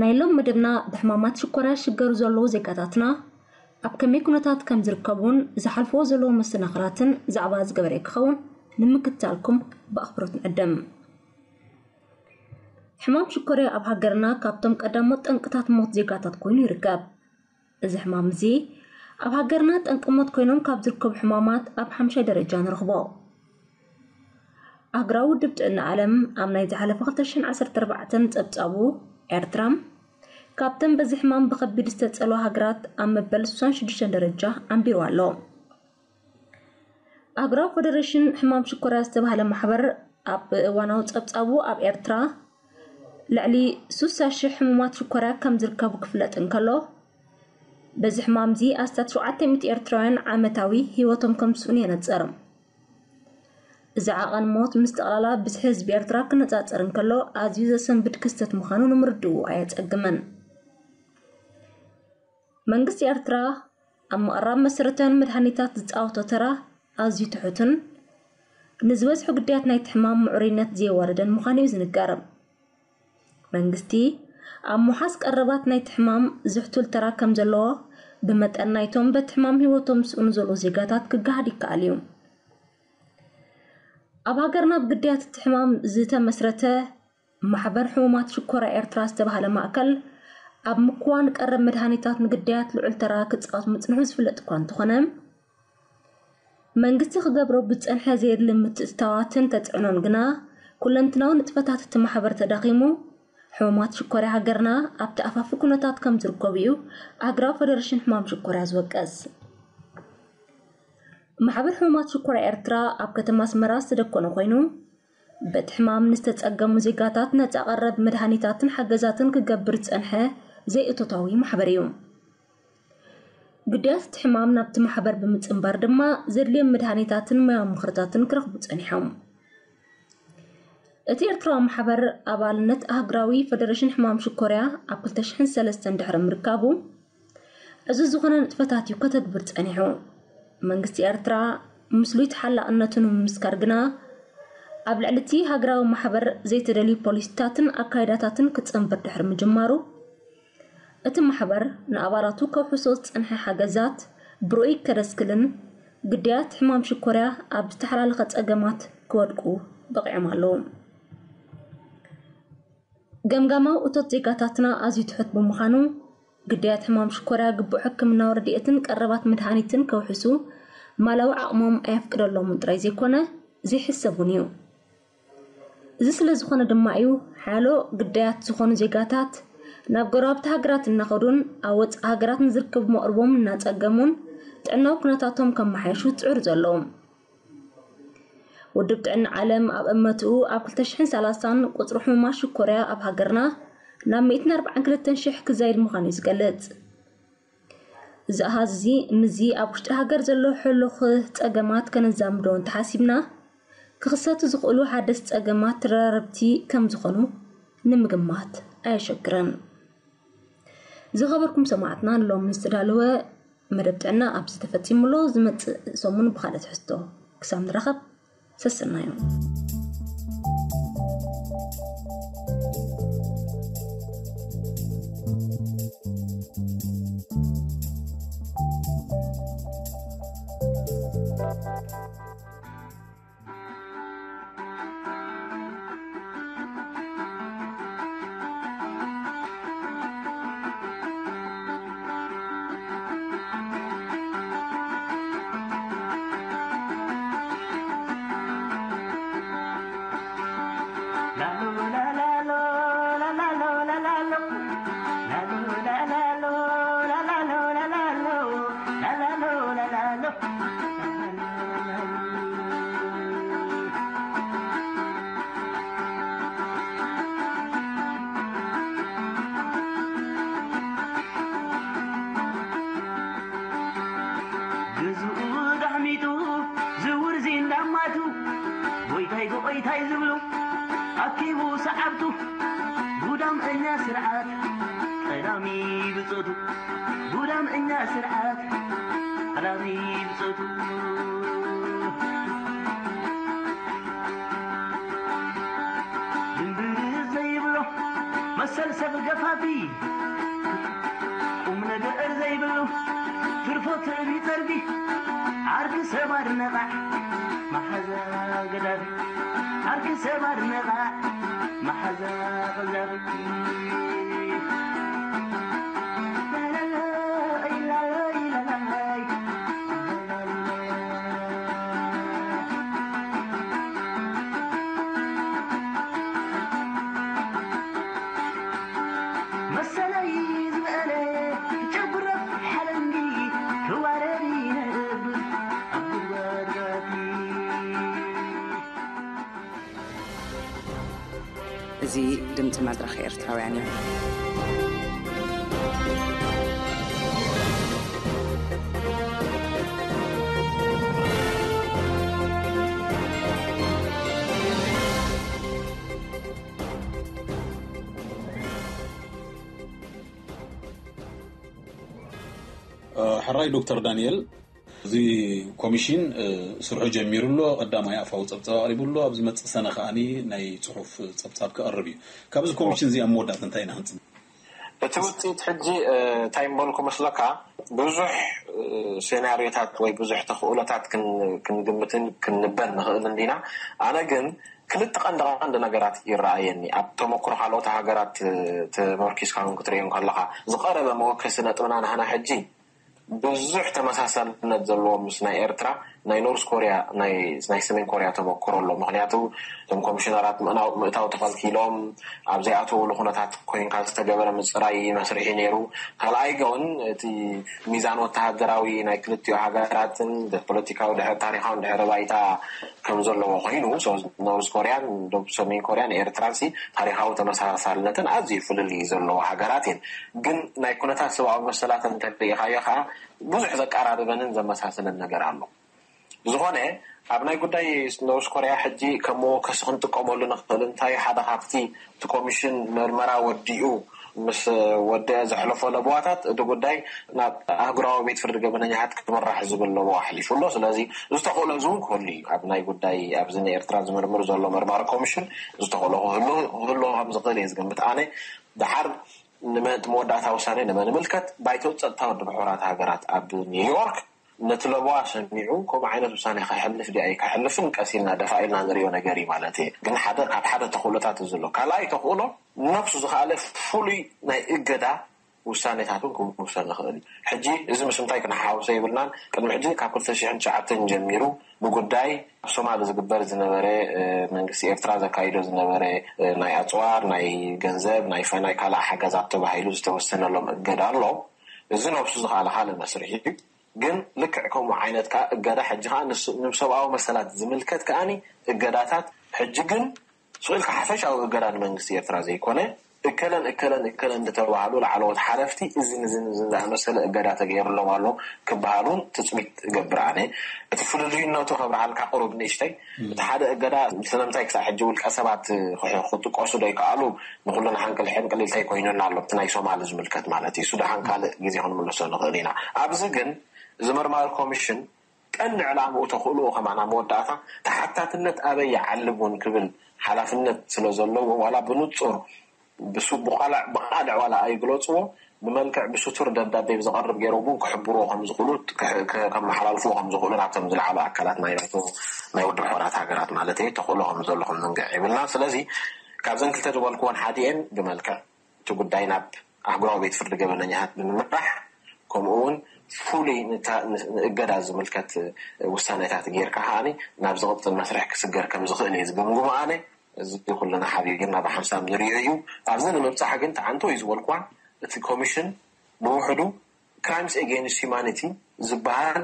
ናይ ሎም መደብና ብሕማማት ሽኮርያ ዝሽገሩ ዘለዉ ዜጋታትና ኣብ ከመይ ኩነታት ከም ዝርከቡን ዝሓልፍዎ ዘለዉ መሰናኽላትን ዛዕባ ዝገበረ ክኸውን ንምክትታልኩም ብኣኽብሮት ንዕድም። ሕማም ሽኮርያ ኣብ ሃገርና ካብቶም ቀዳሞት ጠንቅታት ሞት ዜጋታት ኮይኑ ይርከብ። እዚ ሕማም እዚ ኣብ ሃገርና ጠንቂ ሞት ኮይኖም ካብ ዝርከቡ ሕማማት ኣብ ሓምሻይ ደረጃ ንረኽቦ። ኣህግራዊ ውድብ ጥዕና ዓለም ኣብ ናይ ዝሓለፈ ክልተ ሽሕን ዓሰርተ ኣርባዕተን ጸብጻቡ፣ ኤርትራ ካብተን በዚ ሕማም ብኸቢድ ዝተጸልዋ ሃገራት ኣብ መበል ስሳን ሽዱሽተን ደረጃ ኣንቢሩ ኣሎ። ኣህግራዊ ፈደረሽን ሕማም ሽኮርያ ዝተባህለ ማሕበር ኣብ እዋናዊ ጸብጻቡ፣ ኣብ ኤርትራ ልዕሊ ስሳ ሽሕ ሕሙማት ሽኮርያ ከም ዝርከቡ ክፍለጥ እንከሎ፣ በዚ ሕማም እዚ ኣስታት ሸውዓተ ሚእቲ ኤርትራውያን ዓመታዊ ህይወቶም ከም ዝስእኑ የነጽር። እዚ ዓቐን ሞት ምስ ጠቕላላ ብዝሒ ህዝቢ ኤርትራ ክነጻጸር እንከሎ ኣዝዩ ዘሰንብድ ክስተት ምዃኑ ንምርድኡ ኣየጸግምን። መንግስቲ ኤርትራ ኣብ ምቕራብ መሰረታውያን መድሃኒታት ዝጻወቶ ተራ ኣዝዩ ትሑትን ንዝበዝሑ ግዳያት ናይቲ ሕማም ምዕሩይነት ዘየዋደደን ምዃኑ እዩ ዝንገር። መንግስቲ ኣብ ምውሓስ ቀረባት ናይቲ ሕማም ዝሕቱል ተራ ከም ዘለዎ ብመጠን ናይቶም በቲ ሕማም ህይወቶም ዝስእኑ ዘለዉ ዜጋታት ክገሃድ ይከኣል እዩ። ኣብ ሃገርና ብግዳያት እቲ ሕማም ዝተመስረተ ማሕበር ሕሙማት ሽኮራ ኤርትራ ዝተባህለ ማእከል ኣብ ምክዋን ቀረብ መድሃኒታት ንግዳያት ልዑል ተራ ክጻወት ምጽንሑ ዝፍለጥ እኳ እንተኾነ፣ መንግስቲ ክገብሮ ብዝጸንሐ ዘየድሊ ምትእትታዋትን ተጽዕኖን ግና ኩለንትናዊ ንጥፈታት እቲ ማሕበር ተዳኺሙ፣ ሕሙማት ሽኮርያ ሃገርና ኣብቲ ኣፋፊ ኩነታት ከም ዝርከቡ እዩ ኣህግራዊ ፈደረሽን ሕማም ሽኮርያ ዝወቀስ። ማሕበር ሕሙማት ሽኮርያ ኤርትራ ኣብ ከተማ ኣስመራ ዝተደኮነ ኮይኑ፣ በቲ ሕማም ንዝተጸገሙ ዜጋታት ነጻ ቀረብ መድሃኒታትን ሓገዛትን ክገብር ዝጸንሐ ዘይእቶታዊ ማሕበር እዩ። ግዳያት እቲ ሕማም ናብቲ ማሕበር ብምጽንባር ድማ ዘድልዮም መድሃኒታትን ሞያዊ ምኽርታትን ክረኽቡ ጸኒሖም። እቲ ኤርትራዊ ማሕበር ኣባልነት ኣህግራዊ ፈደረሽን ሕማም ሽኮርያ ኣብ ክልተ ሽሕን ሰለስተን ድሕሪ ምርካቡ፣ ዕዙዝ ዝኾነ ንጥፈታት እዩ ከተግብር ጸኒሑ። መንግስቲ ኤርትራ ምስሉይ ተሓላቕነቱ ንምምስካር ግና፣ ኣብ ልዕሊ እቲ ሃገራዊ ማሕበር ዘይተደልዩ ፖሊሲታትን ኣካይዳታትን ክጽንብር ድሕሪ ምጅማሩ፣ እቲ ማሕበር ንኣባላቱ ከውሕሶ ዝጸንሐ ሓገዛት ብርኡይ ከደስክልን፣ ግዳያት ሕማም ሽኮርያ ኣብ ዝተሓላለኸ ጸገማት ክወድቁ በቒዖም ኣለዉ። ገምጋማዊ እቶት ዜጋታትና ኣዝዩ ትሑት ብምዃኑ፣ ግዳያት ሕማም ሽኮርያ ግቡእ ሕክምናዊ ረድኤትን ቀረባት መድሃኒትን ከውሕሱ ማላዊ ዓቕሞም ኣየፍቅደሎምን ጥራይ ዘይኮነ፣ ዘይሕሰብ እውን እዩ። እዚ ስለ ዝኾነ ድማ እዩ ሓያሎ ግዳያት ዝኾኑ ዜጋታት ናብ ጎረባብቲ ሃገራት እናኸዱን ኣብ ወጻኢ ሃገራት ንዝርከቡ መቕርቦም እናጸገሙን ጥዕናዊ ኩነታቶም ከመሓየሹ ዝጽዕሩ ዘለዉ። ውድብ ጥዕና ዓለም ኣብ እመትኡ ኣብ ክልተ ሽሕን ሰላሳን ቁጽሪ ሕሙማት ሽኮርያ ኣብ ሃገርና ናብ ሚእትን ኣርባዓን ክልተን ሽሕ ክዛይድ ምዃኑ እዩ ዝገልጽ። እዚ ኣሃዝ እዚ ምስዚ ኣብ ውሽጢ ሃገር ዘሎ ሕሉኽ ጸገማት ከነዛምዶ እንተሓሲብና፣ ክኽሰቱ ዝኽእሉ ሓደስቲ ጸገማት ተደራረብቲ ከም ዝኾኑ ንምግማት ኣየሸግርን። ዝኸበርኩም ሰማዕትና፣ ንሎሚ ዝተዳለወ መደብ ጥዕና ኣብዚ ተፈጺሙ ኣሎ። ዝመጽእ ሰሙን ብኻልእ ትሕዝቶ ክሳብ ንራኸብ፣ ሰሰናዩ። ቆይታይ ዝብሉ ኣኪቡ ሰዓብቱ ጉዳም እኛ ስርዓት ቀዳሚ ብጾቱ ጉዳም እኛ ስርዓት ቀዳሚ ብጾቱ ድንብር ዘይብሎ መሰል ሰብ ገፋፊ ቁም ነገር ዘይብሉ ትርፎ ትዕቢ ጸርቢ ዓርኪ ሰብ ኣድነቓዕ መሓዛ ገዳፊ ዓርኪ ሰብ ኣድነቓዕ መሓዛ ቀዛፊ መሰለይ ዝበለ ጨጉረ ሓለንጊ ክዋረድ ይነብር ኣብ ጉድጓድ እዚ ድምፂ መድረኽ ኤርትራውያን እዩ። ሕራይ ዶክተር ዳንኤል፣ እዚ ኮሚሽን ስርሑ ጀሚሩ ኣሎ። ቀዳማይ ኣፋዊ ጸብጻብ ኣቕሪቡ ኣሎ። ኣብ ዝመጽእ ሰነ ከኣ ናይ ጽሑፍ ጸብጻብ ክቐርብ እዩ። ካብዚ ኮሚሽን እዚ ኣብ መወዳእታ እንታይ ኢና ክንጽበ? እቲ ውፅኢት ሕጂ እንታይ ምበልኩ መስለካ፣ ብዙሕ ሴናሪዮታት ወይ ብዙሕ ተኽእሎታት ክንግምትን ክንንበን ንኽእል እንዲና። ኣነ ግን ክልተ ቀንዲ ቀንዲ ነገራት ይረኣየኒ፣ ኣብ ተመክሮ ካልኦት ሃገራት ተመርኪስካ እውን ክትሪኦ ከለካ፣ ዝቐረበ መወከሲ ነጥብና ናህና ሕጂ ብዙሕ ተመሳሳልነት ዘለዎ ምስ ናይ ኤርትራ ናይ ኖርስ ኮርያ ናይ ሰሜን ኮርያ ተመክሮ ኣሎ። ምክንያቱ እቶም ኮሚሽነራት ምእታው ተኸልኪሎም ኣብ ዘይኣተውሉ ኩነታት ኮይንካ ዝተገበረ ምፅራይ መስርሒ ነይሩ። ካልኣይ ግን እቲ ሚዛን ወተሃደራዊ ናይ ክልቲኡ ሃገራትን ፖለቲካዊ ድሕሪ ታሪካውን ድሕሪ ባይታ ከም ዘለዎ ኮይኑ፣ ኖርዝ ኮርያን ደቡብ ሰሜን ኮርያን ኤርትራን ሲ ታሪካዊ ተመሳሳልነትን ኣዝዩ ፍልልይ ዘለዎ ሃገራት እየን። ግን ናይ ኩነታት ሰብኣዊ መሰላት እንተሪኢኻዮ ከዓ ብዙሕ ዘቀራርበንን ዘመሳስለን ነገር ኣሎ። ብዝኾነ ኣብ ናይ ጉዳይ ኖርዝ ኮርያ ሕጂ ከም መወከሲ ክንጥቀመሉ ንኽእል እንታይ ሓደ ካብቲ እቲ ኮሚሽን መርመራ ወዲኡ ምስ ወደ ዘሕለፎ ለበዋታት እቲ ጉዳይ ናብ ኣህጉራዊ ቤት ፍርዲ ገበነኛታት ክምራሕ ዝብል ለበዋ ኣሕሊፉ ኣሎ። ስለዚ ዝተኽእሎ እዚ እውን ክህሉ እዩ። ኣብ ናይ ጉዳይ ኣብዚ ንኤርትራ ዝምርምር ዘሎ መርማሪ ኮሚሽን ዝተኽእሎ ክህሉ ክህልዎ ከም ዝኽእል እየ ዝገምት። ኣነ ደሓር ንመ- እቲ መወዳእታ ውሳኔ ንመን ይምልከት? ባይቶ ጸጥታ ውድብ ሕቡራት ሃገራት ኣብ ኒውዮርክ ነቲ ለበዋ ሰሚዑ ከምኡ ዓይነት ውሳኔ ከሕልፍ ድያ ኣይከሕልፍን ቀስ ኢልና ደፋ ኢልና ንሪኦ ነገር እዩ ማለት እየ። ግን ሓደ ካብ ሓደ ተኽእሎታት እዚ ኣሎ። ካልኣይ ተኽእሎ ነብሱ ዝኸኣለ ፍሉይ ናይ እገዳ ውሳኔታት እውን ክውሰን ይኽእል እዩ። ሕጂ እዚ ምስ እንታይ ክነሓውሶ የብልናን። ቅድሚ ሕጂ ካብ ክልተ ሽሕን ትሽዓተን ጀሚሩ ብጉዳይ ኣብ ሶማል ዝግበር ዝነበረ መንግስቲ ኤርትራ ዘካይዶ ዝነበረ ናይ ኣፅዋር ናይ ገንዘብ ናይ ፈናይ ካልእ ሓገዛት ተባሂሉ ዝተወሰነሎም እገዳ ኣሎ። እዚ ነብሱ ዝኸኣለ ካልእ መስርሒ እዩ። ግን ልክዕ ከምኡ ዓይነት ከዓ እገዳ ሕጂ ከዓ ንሰብኣዊ መሰላት ዝምልከት ከዓኒ እገዳታት ሕጂ ግን ስቕ ኢልካ ሓፈሻዊ እገዳ ንመንግስቲ ኤርትራ ዘይኮነ እከለን እከለን እከለን ዝተባህሉ ላዕለዎት ሓለፍቲ እዝን እዝን እዝን ዝኣመሰለ እገዳ ተገይሩሎም ኣሎ ክበሃሉን ትፅቢት እገብር ኣነ። እቲ ፍልልይነቱ ከብርሃልካ ቁሩብ ንእሽተይ እቲ ሓደ እገዳ ስለምንታይ ክሳብ ሕጂ ውልቀ ሰባት ክጥቀሱ ዘይከኣሉ ንኩሉ ንሓንቅል ሕንቅሊል ተይኮይኑና ኣሎ። እቲ ናይ ሶማል ዝምልከት ማለት እዩ። እሱ ደሓን ካልእ ግዜ ክንምልሶ ንኽእል ኢና። ኣብዚ ግን እዚ መርማሪ ኮሚሽን ቀንዲ ዕላምኡ ተኽእልኡ ከማና መወዳእታ ተሓታትነት ኣበይ ይዓልብ እውን ክብል ሓላፍነት ስለ ዘለዎ ዋላ ብንጹር ብቃልዕ ዋላ ኣይግለፅዎ ብመልክዕ ብስቱር ደብዳቤ ብዝቐርብ ገይሮም እውን ክሕብርዎ ከምዝኽእሉ ከመሓላልፍዎ ከምዝኽእሉ ናብቶም ዝለዓሉ ኣካላት ናይ ባይቶ ናይ ውድብ ሕቡራት ሃገራት ማለት ተኽእሎ ከምዘሎ ክንዝንግዕ የብልና። ስለዚ ካብዘን ክልተ ዝበልክወን ሓዲኤን ብመልክዕ እቲ ጉዳይ ናብ ኣህጉራዊ ቤት ፍርዲ ገበነኛታት ብምምራሕ ከምኡ እውን ፍሉይ ንእገዳ ዝምልከት ውሳኔታት ጌርካ ከዓኒ ናብ ዝቕፅል መስርሕ ክስገር ከም ዝኽእል እየ ዝግምግሞ ኣነ። እዚ ኩልና ሓቢርና ብሓንሳብ ንሪኦ እዩ። ኣብዚ ንምብፃሕ ግን ተዓንቶ እዩ ዝበልኳ እቲ ኮሚሽን ብውሕዱ crimes against humanity ዝበሃል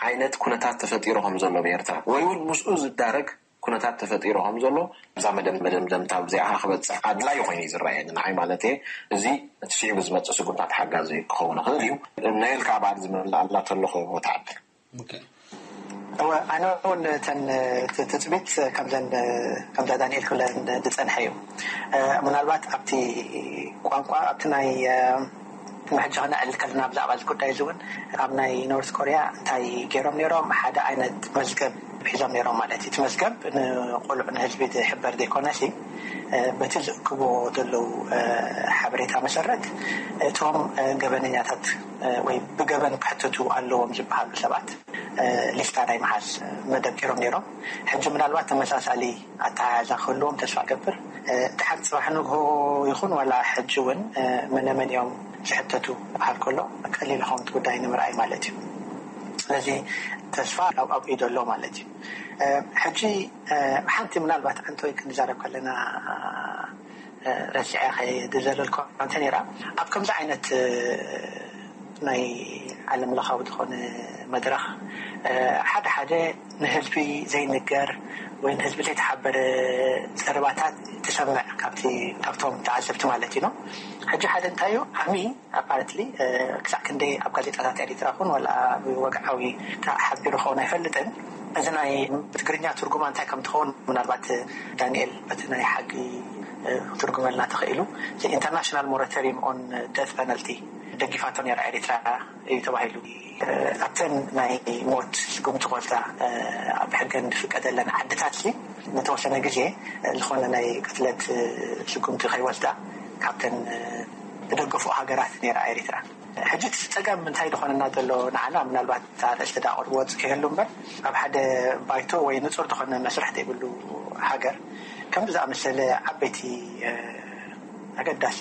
ዓይነት ኩነታት ተፈጢሩ ከም ዘሎ ብኤርትራ ወይ እውን ምስኡ ዝዳረግ ኩነታት ተፈጢሩ ከም ዘሎ እዛ መደም መደምደምታ ኣብዚኣ ክበፅሕ ኣድላይ ኮይኑ እዩ ዝረኣየኒ ንዓይ ማለት እየ። እዚ እቲ ሽዑ ብዝመፅእ ስጉምታት ሓጋዚ ክኸውን ይኽእል እዩ። ናይል ካብ ዓዲ ዝመልኣላ ተሎ ክህቦ ተዓብል እወ፣ ኣነ እውን እተን ትፅቢት ከምዘን ከምዛ ዳንኤል ክብለን ዝፀንሐ እዩ። ምናልባት ኣብቲ ቋንቋ ኣብቲ ናይ ሕጂ ክነዕል ከለና ብዛዕባ እዚ ጉዳይ እዚ እውን ኣብ ናይ ኖርት ኮሪያ እንታይ ገይሮም ነይሮም? ሓደ ዓይነት መዝገብ ሒዞም ነይሮም ማለት እዩ። እቲ መዝገብ ንቆልዑ ንህዝቢ ዝሕበር ዘይኮነሲ በቲ ዝእክቦ ዘለዉ ሓበሬታ መሰረት እቶም ገበነኛታት ወይ ብገበን ክሕተቱ ኣለዎም ዝበሃሉ ሰባት ሊስታ ናይ መሓዝ መደብ ገይሮም ነይሮም። ሕጂ ምናልባት ተመሳሳሊ ኣተሓሕዛ ክህልዎም ተስፋ ገብር። ድሓር ፅባሕ ንግሆ ይኹን ዋላ ሕጂ እውን መነመን እዮም ዝሕተቱ ክበሃል ከሎ ቀሊል ኸውን ጉዳይ ንምርኣይ ማለት እዩ። ስለዚ ተስፋ ኣብኡ ዘሎ ማለት እዩ። ሕጂ ሓንቲ ምናልባት ኣንቶይ ክንዛረብ ከለና ረሲዐ ከይዝለልኮ እንተ ነይራ ኣብ ከምዚ ዓይነት ናይ ዓለም ለኻዊ ዝኾነ መድረኽ ሓደ ሓደ ንህዝቢ ዘይንገር ወይ ንህዝቢ ዘይተሓበረ ዘረባታት ትሰምዕ ካብቶም ተዓዘብቲ ማለት እዩ። ሕጂ ሓደ እንታይ እዩ ዓሚ ኣፓረንትሊ ክሳዕ ክንደይ ኣብ ጋዜጣታት ኤሪትራ ኹን ዋላ ብወግዓዊ ተሓቢሩ ኸውን ኣይፈልጥን። እዚ ናይ ትግርኛ ትርጉማ እንታይ ከም ትኸውን ምናልባት ዳንኤል በቲ ናይ ሓቂ ክትርጉመልና ተኽእሉ። ኢንተርናሽናል ሞራቶሪም ኦን ደት ፐነልቲ ደጊፋቶ ነራ ኤሪትራ እዩ ተባሂሉ። ኣብተን ናይ ሞት ስጉምቲ ኮልታ ኣብ ሕገን ዝፍቀደለን ዓድታት ንተወሰነ ግዜ ዝኾነ ናይ ቅትለት ስጉምቲ ከይወስዳ ካብተን ዝደገፉ ሃገራት ነራ ኤሪትራ። ሕጂ እቲ ፀገም እንታይ ዝኾነና ዘሎ ንዓና ምናልባት ኣርእስቲ ዳ ቅርብ ወፅ ከይህሉ እምበር ኣብ ሓደ ባይቶ ወይ ንፁር ዝኾነ መስርሕ ዘይብሉ ሃገር ከምዚ ዝኣመሰለ ዓበይቲ ኣገዳሲ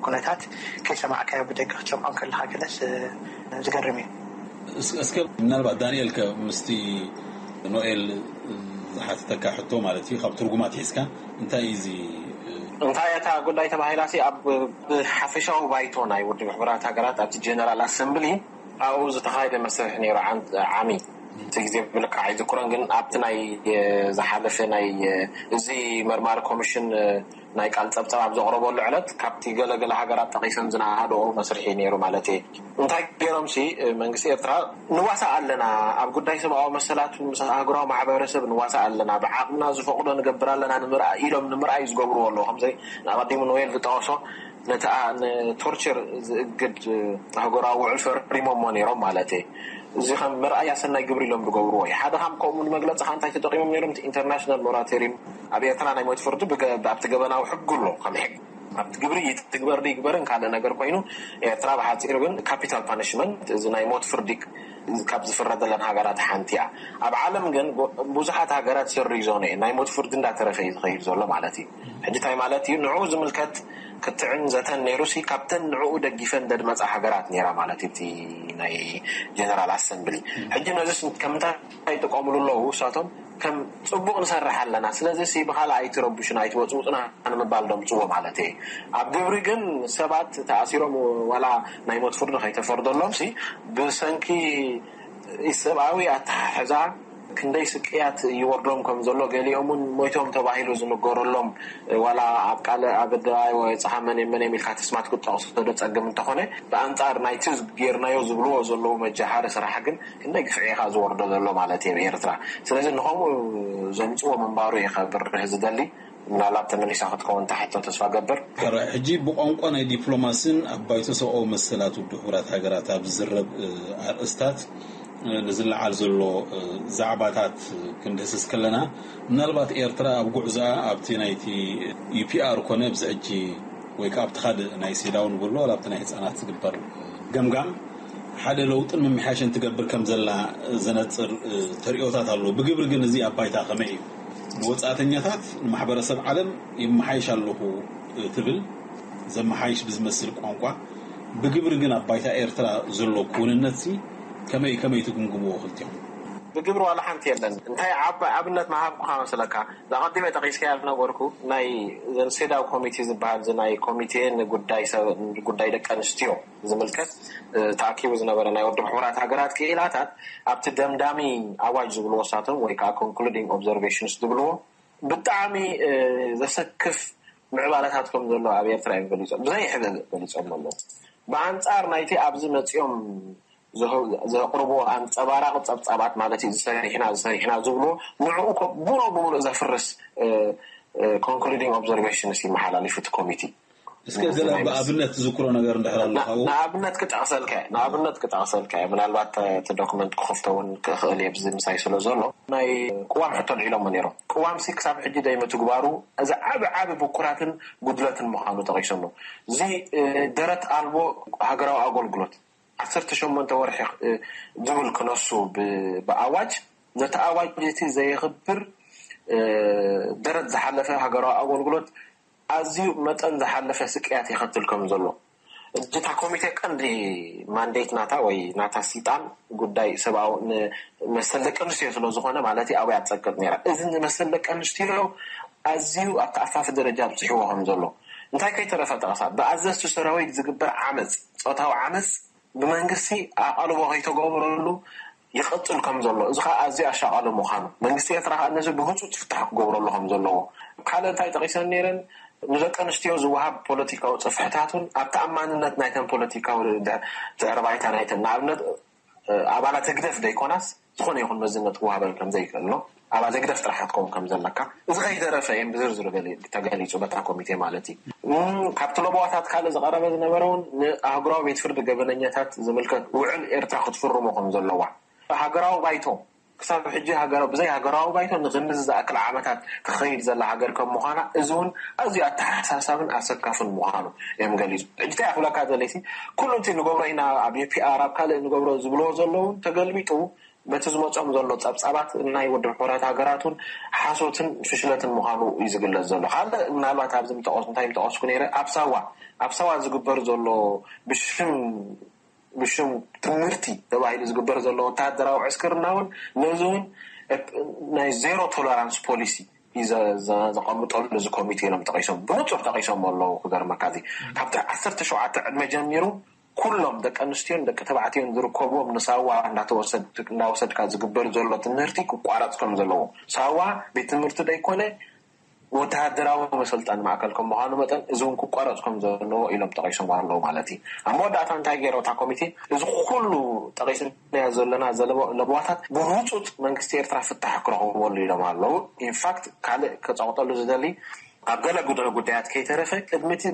ኩነታት ከይሰማዕካዮ ብደገ ክትሰምዖ ከለካ ገለስ ዝገርም እዩ። እስከ ምናልባት ዳንኤል ከ ምስቲ ኖኤል ዝሓተተካ ሕቶ ማለት እዩ ካብ ትርጉማ ትሒዝካ እንታይ እዩ እዚ እንታይ እታ ጉዳይ ተባሂላ ሲ ኣብ ብሓፈሻዊ ባይቶ ናይ ውድብ ሕቡራት ሃገራት ኣብቲ ጀነራል ኣሰምብሊ ኣብኡ ዝተኻየደ መስርሕ ነይሩ ዓሚ እቲ ግዜ ብልክዓ ኣይዝክሮን ግን ኣብቲ ናይ ዝሓለፈ ናይ እዚ መርማሪ ኮሚሽን ናይ ቃል ፀብፀብ ኣብ ዘቕረበሉ ዕለት ካብቲ ገለገለ ሃገራት ጠቒሰን ዝነኣደኦ መስርሒ ነይሩ ማለት እየ እንታይ ገይሮም ሲ መንግስቲ ኤርትራ ንዋሳእ ኣለና ኣብ ጉዳይ ሰብኣዊ መሰላት ምስ ኣህጉራዊ ማሕበረሰብ ንዋሳእ ኣለና ብዓቕምና ዝፈቕዶ ንገብር ኣለና ንምርኣይ ኢሎም ንምርኣይ ዝገብርዎ ኣለዉ ከምዚ ንኣቐዲሙ ኖዌል ዝጠቐሶ ነቲ ንቶርቸር ዝእግድ ኣህጉራዊ ውዕል ፈሪሞሞ ነይሮም ማለት እየ እዚ ከም መርኣያ ሰናይ ግብሪ ኢሎም ዝገብርዎ እዩ ሓደ ከም ከምኡ ንመግለፂ ከ እንታይ ተጠቂሞም ነይሮም ኢንተርናሽናል ሞራቶሪም ኣብ ኤርትራ ናይ ሞት ፍርዲ ኣብቲ ገበናዊ ሕጊ ኣሎ ከም ሕጊ ኣብቲ ግብሪ ይትግበር ይግበርን ካልእ ነገር ኮይኑ ኤርትራ ብሓፂሩ ግን ካፒታል ፓኒሽመንት እዚ ናይ ሞት ፍርዲ ካብ ዝፍረደለን ሃገራት ሓንቲ እያ ኣብ ዓለም ግን ብዙሓት ሃገራት ሰርይዞ ናይ ሞት ፍርዲ እንዳተረፈ እዩ ዝኸይድ ዘሎ ማለት እዩ ሕጂ እንታይ ማለት እዩ ንዑ ዝምልከት ክትዕን ዘተን ነይሩ ሲ ካብተን ንዕኡ ደጊፈን ደድመፃ ሃገራት ነይራ ማለት እቲ ናይ ጀነራል ኣሰምብሊ ሕጂ ነዚ ከምንታይ ይጥቀምሉ ኣለዉ እሳቶም ከም ፅቡቅ ንሰርሕ ኣለና ስለዚ ሲ ብካልእ ኣይትረብሹና ኣይትበፅብፁና ንምባል ደምፅዎ ማለት እየ ኣብ ግብሪ ግን ሰባት ተኣሲሮም ዋላ ናይ ሞት ፍርዲ ከይተፈርደሎም ሲ ብሰንኪ ሰብኣዊ ኣተሓሕዛ ክንደይ ስቅያት ይወርዶም ከም ዘሎ ገሊኦም እውን ሞይቶም ተባሂሉ ዝንገረሎም ዋላ ኣብ ቃለ ኣብ ኣደባባይ ወይ ፀሓ መን መን ኢልካ ተስማት ክትጠቕሶ ዶ ፀግም እንተኾነ ብኣንፃር ናይቲ ጌርናዮ ዝብልዎ ዘለዉ መጃሃሪ ስራሕ ግን ክንደይ ግፍዒ ኢኻ ዝወርዶ ዘሎ ማለት እየ ኤርትራ ስለዚ ንኸምኡ ዘምፅዎ ምንባሩ እየ ከብርህ ዝደሊ ምናልባት ተመሊሳ ክትከውን ታሕቶ ተስፋ ገብር ሕጂ ብቋንቋ ናይ ዲፕሎማሲን ኣብ ባይቶ ሰብኣዊ መሰላት ውድብ ሕቡራት ሃገራት ኣብ ዝዝረብ ኣርእስታት ንዝለዓል ዘሎ ዛዕባታት ክንድህስስ ከለና ምናልባት ኤርትራ ኣብ ጉዕዞኣ ኣብቲ ናይቲ ዩፒኣር ኮነ ኣብዚ ሕጂ ወይ ከዓ ኣብቲ ካልእ ናይ ሴዳው ንብሎ ኣብቲ ናይ ህፃናት ዝግበር ገምጋም ሓደ ለውጥን ምምሕያሽን ትገብር ከም ዘላ ዘነፅር ተሪኦታት ኣሎ ብግብሪ ግን እዚ ኣብ ባይታ ከመይ እዩ ንወፃእተኛታት ንማሕበረሰብ ዓለም ይመሓይሽ ኣለኹ ትብል ዘመሓይሽ ብዝመስል ቋንቋ ብግብሪ ግን ኣብ ባይታ ኤርትራ ዘሎ ክውንነት ሲ ከመይ ከመይ ትግምግምዎ ክልቲኹም? ብግብሪ ዋላ ሓንቲ የለን። እንታይ ዓባይ ኣብነት ምሃብኩኻ መስለካ? እዛ ቀዲመ ጠቒስካያ ዝነበርኩ ናይ ዘን ሴዳው ኮሚቴ ዝበሃል እዚ ናይ ኮሚቴ ንጉዳይ ሰብ ንጉዳይ ደቂ ኣንስትዮ ዝምልከት ተኣኪቡ ዝነበረ ናይ ውድብ ሕቡራት ሃገራት ክኢላታት ኣብቲ ደምዳሚ ኣዋጅ ዝብልዎ ሳቶም ወይ ከዓ concluding observations ዝብልዎ ብጣዕሚ ዘሰክፍ ምዕባለታት ከም ዘሎ ኣብ ኤርትራ እዮም ገሊፆም ብዘይ ሕብእ ገሊፆም ኣለዉ ብኣንፃር ናይቲ ኣብዚ መፂኦም ዘቕርቦ ኣንፀባራቂ ፀብፃባት ማለት እዩ። ዝሰሪሕና ዝሰሪሕና ዝብሎ ንዕኡ ብሙሉእ ብሙሉእ ዘፍርስ ኮንክሉዲንግ ኦብዘርቬሽንስ ይመሓላልፍ እቲ ኮሚቴ። እስከ ገለ ብኣብነት ትዝክሮ ነገር እንድሕር ኣሎ ካብኡ? ንኣብነት ክጠቕሰልካ ንኣብነት ክጠቕሰልካ ምናልባት እቲ ዶክመንት ክኸፍቶ እውን ክኽእል እየ ብዚ ምሳይ ስለ ዘሎ ናይ ቅዋም ሕቶ ኣልዒሎሞ ነይሮም። ቅዋም ሲ ክሳብ ሕጂ ደይ ምትግባሩ እዚ ዓቢ ዓቢ ብኩራትን ጉድለትን ምዃኑ ጠቒሶሞ። እዚ ደረት ኣልቦ ሃገራዊ ኣገልግሎት ዓሰርተ ሸሞንተ ወርሒ ዝብል ክነሱ ብኣዋጅ ነቲ ኣዋጅ እቲ ዘየኽብር ደረት ዝሓለፈ ሃገራዊ ኣገልግሎት ኣዝዩ መጠን ዝሓለፈ ስቅያት የኸትል ከም ዘሎ እታ ኮሚቴ ቀንዲ ማንዴት ናታ ወይ ናታ ስልጣን ጉዳይ ሰብኣዊ መሰል ደቂ ኣንስትዮ ስለ ዝኾነ ማለት ኣብያ ትፀቅጥ ነራ። እዚ ንመሰል ደቂ ኣንስትዮ ኣዝዩ ኣብ ተኣፋፊ ደረጃ ኣብፅሕዎ ከም ዘሎ እንታይ ከይተረፈ ጠቕሳ ብኣዘዝቲ ሰራዊት ዝግበር ዓመፅ ፆታዊ ዓመፅ ብመንግስቲ ኣቓልቦ ከይተገብረሉ ይቐፅል ከም ዘሎ እዚ ከዓ ኣዝዩ ኣሻቓሊ ምዃኑ መንግስቲ ኤርትራ ከዓ ነዚ ብህፁፅ ፍታሕ ክገብረሉ ከም ዘለዎ ካልእ እንታይ ጠቒሰን ነይረን ንደቂ ኣንስትዮ ዝወሃብ ፖለቲካዊ ፅፍሕታት እውን ኣብ ተኣማንነት ናይተን ፖለቲካዊ ድሕሪ ባይታ ናይተን ንኣብነት ኣባላት ህግደፍ ዘይኮናስ ዝኾነ ይኹን መዝነት ክወሃበን ከም ዘይክእል ነው ኣባል ህግደፍ ጥራሕ ክትከውን ከም ዘለካ እዚ ከይተረፈ እዮም ብዝርዝር ተገሊፁ በታ ኮሚቴ ማለት እዩ። ካብቲ ለበዋታት ካልእ ዝቐረበ ዝነበረ እውን ንኣህጉራዊ ቤት ፍርዲ ገበነኛታት ዝምልከት ውዕል ኤርትራ ክትፍርሞ ከም ዘለዋ ሃገራዊ ባይቶ ክሳብ ሕጂ ሃገራዊ ብዘይ ሃገራዊ ባይቶ ንክንድዚ ዝኣክል ዓመታት ትኸይድ ዘላ ሃገር ከም ምዃና እዚ እውን ኣዝዩ ኣተሓሳሳብን ኣሰካፍን ምዃኑ እዮም ገሊፁ። ሕጂ እንታይ ክብለካ ዘለይሲ ኩሉ እቲ ንገብሮ ኢና ኣብ ዩፒኣር ኣብ ካልእ ንገብሮ ዝብልዎ ዘለዉ ተገልቢጡ በቲ ዝመፆም ዘሎ ፀብፃባት ናይ ውድብ ሕቡራት ሃገራት እውን ሓሶትን ፍሽለትን ምዃኑ እዩ ዝግለፅ ዘሎ። ካልእ ምናልባት ኣብዚ ምጠቐሱ እንታይ ምጠቐስኩ ነይረ ኣብ ሳዋ ኣብ ሳዋ ዝግበር ዘሎ ብሽም ብሽም ትምህርቲ ተባሂሉ ዝግበር ዘሎ ወተሃደራዊ ዕስክርና እውን ነዚ እውን ናይ ዜሮ ቶለራንስ ፖሊሲ እዩ ዘቐምጠሉ እዚ ኮሚቴ ኢሎም ጠቂሶም ብንፁር ጠቂሶም ኣለዉ። ክገርመካ እዚ ካብቲ ዓሰርተ ሸውዓተ ዕድመ ጀሚሩ ኩሎም ደቂ ኣንስትዮን ደቂ ተባዕትዮን ዝርከብዎም ንሳዋ እንዳወሰድካ ዝግበር ዘሎ ትምህርቲ ክቋረፅ ከም ዘለዎ ሳዋ ቤት ትምህርቲ ደይኮነ ወተሃደራዊ መሰልጠኒ ማእከል ከም ምዃኑ መጠን እዚ እውን ክቋረፅ ከም ዘለዎ ኢሎም ጠቒሶም ኣለዉ ማለት እዩ። ኣብ መወዳእታ እንታይ ገይረው እታ ኮሚቴ እዚ ኩሉ ጠቒስናዮ ዘለና ለበዋታት ብህፁፅ መንግስቲ ኤርትራ ፍታሕ ክረኽበሉ ኢሎም ኣለዉ። ኢንፋክት ካልእ ከፀቕጠሉ ዝደሊ ኣብ ገለ ጉድዕ ጉዳያት ከይተረፈ ቅድሚ እቲ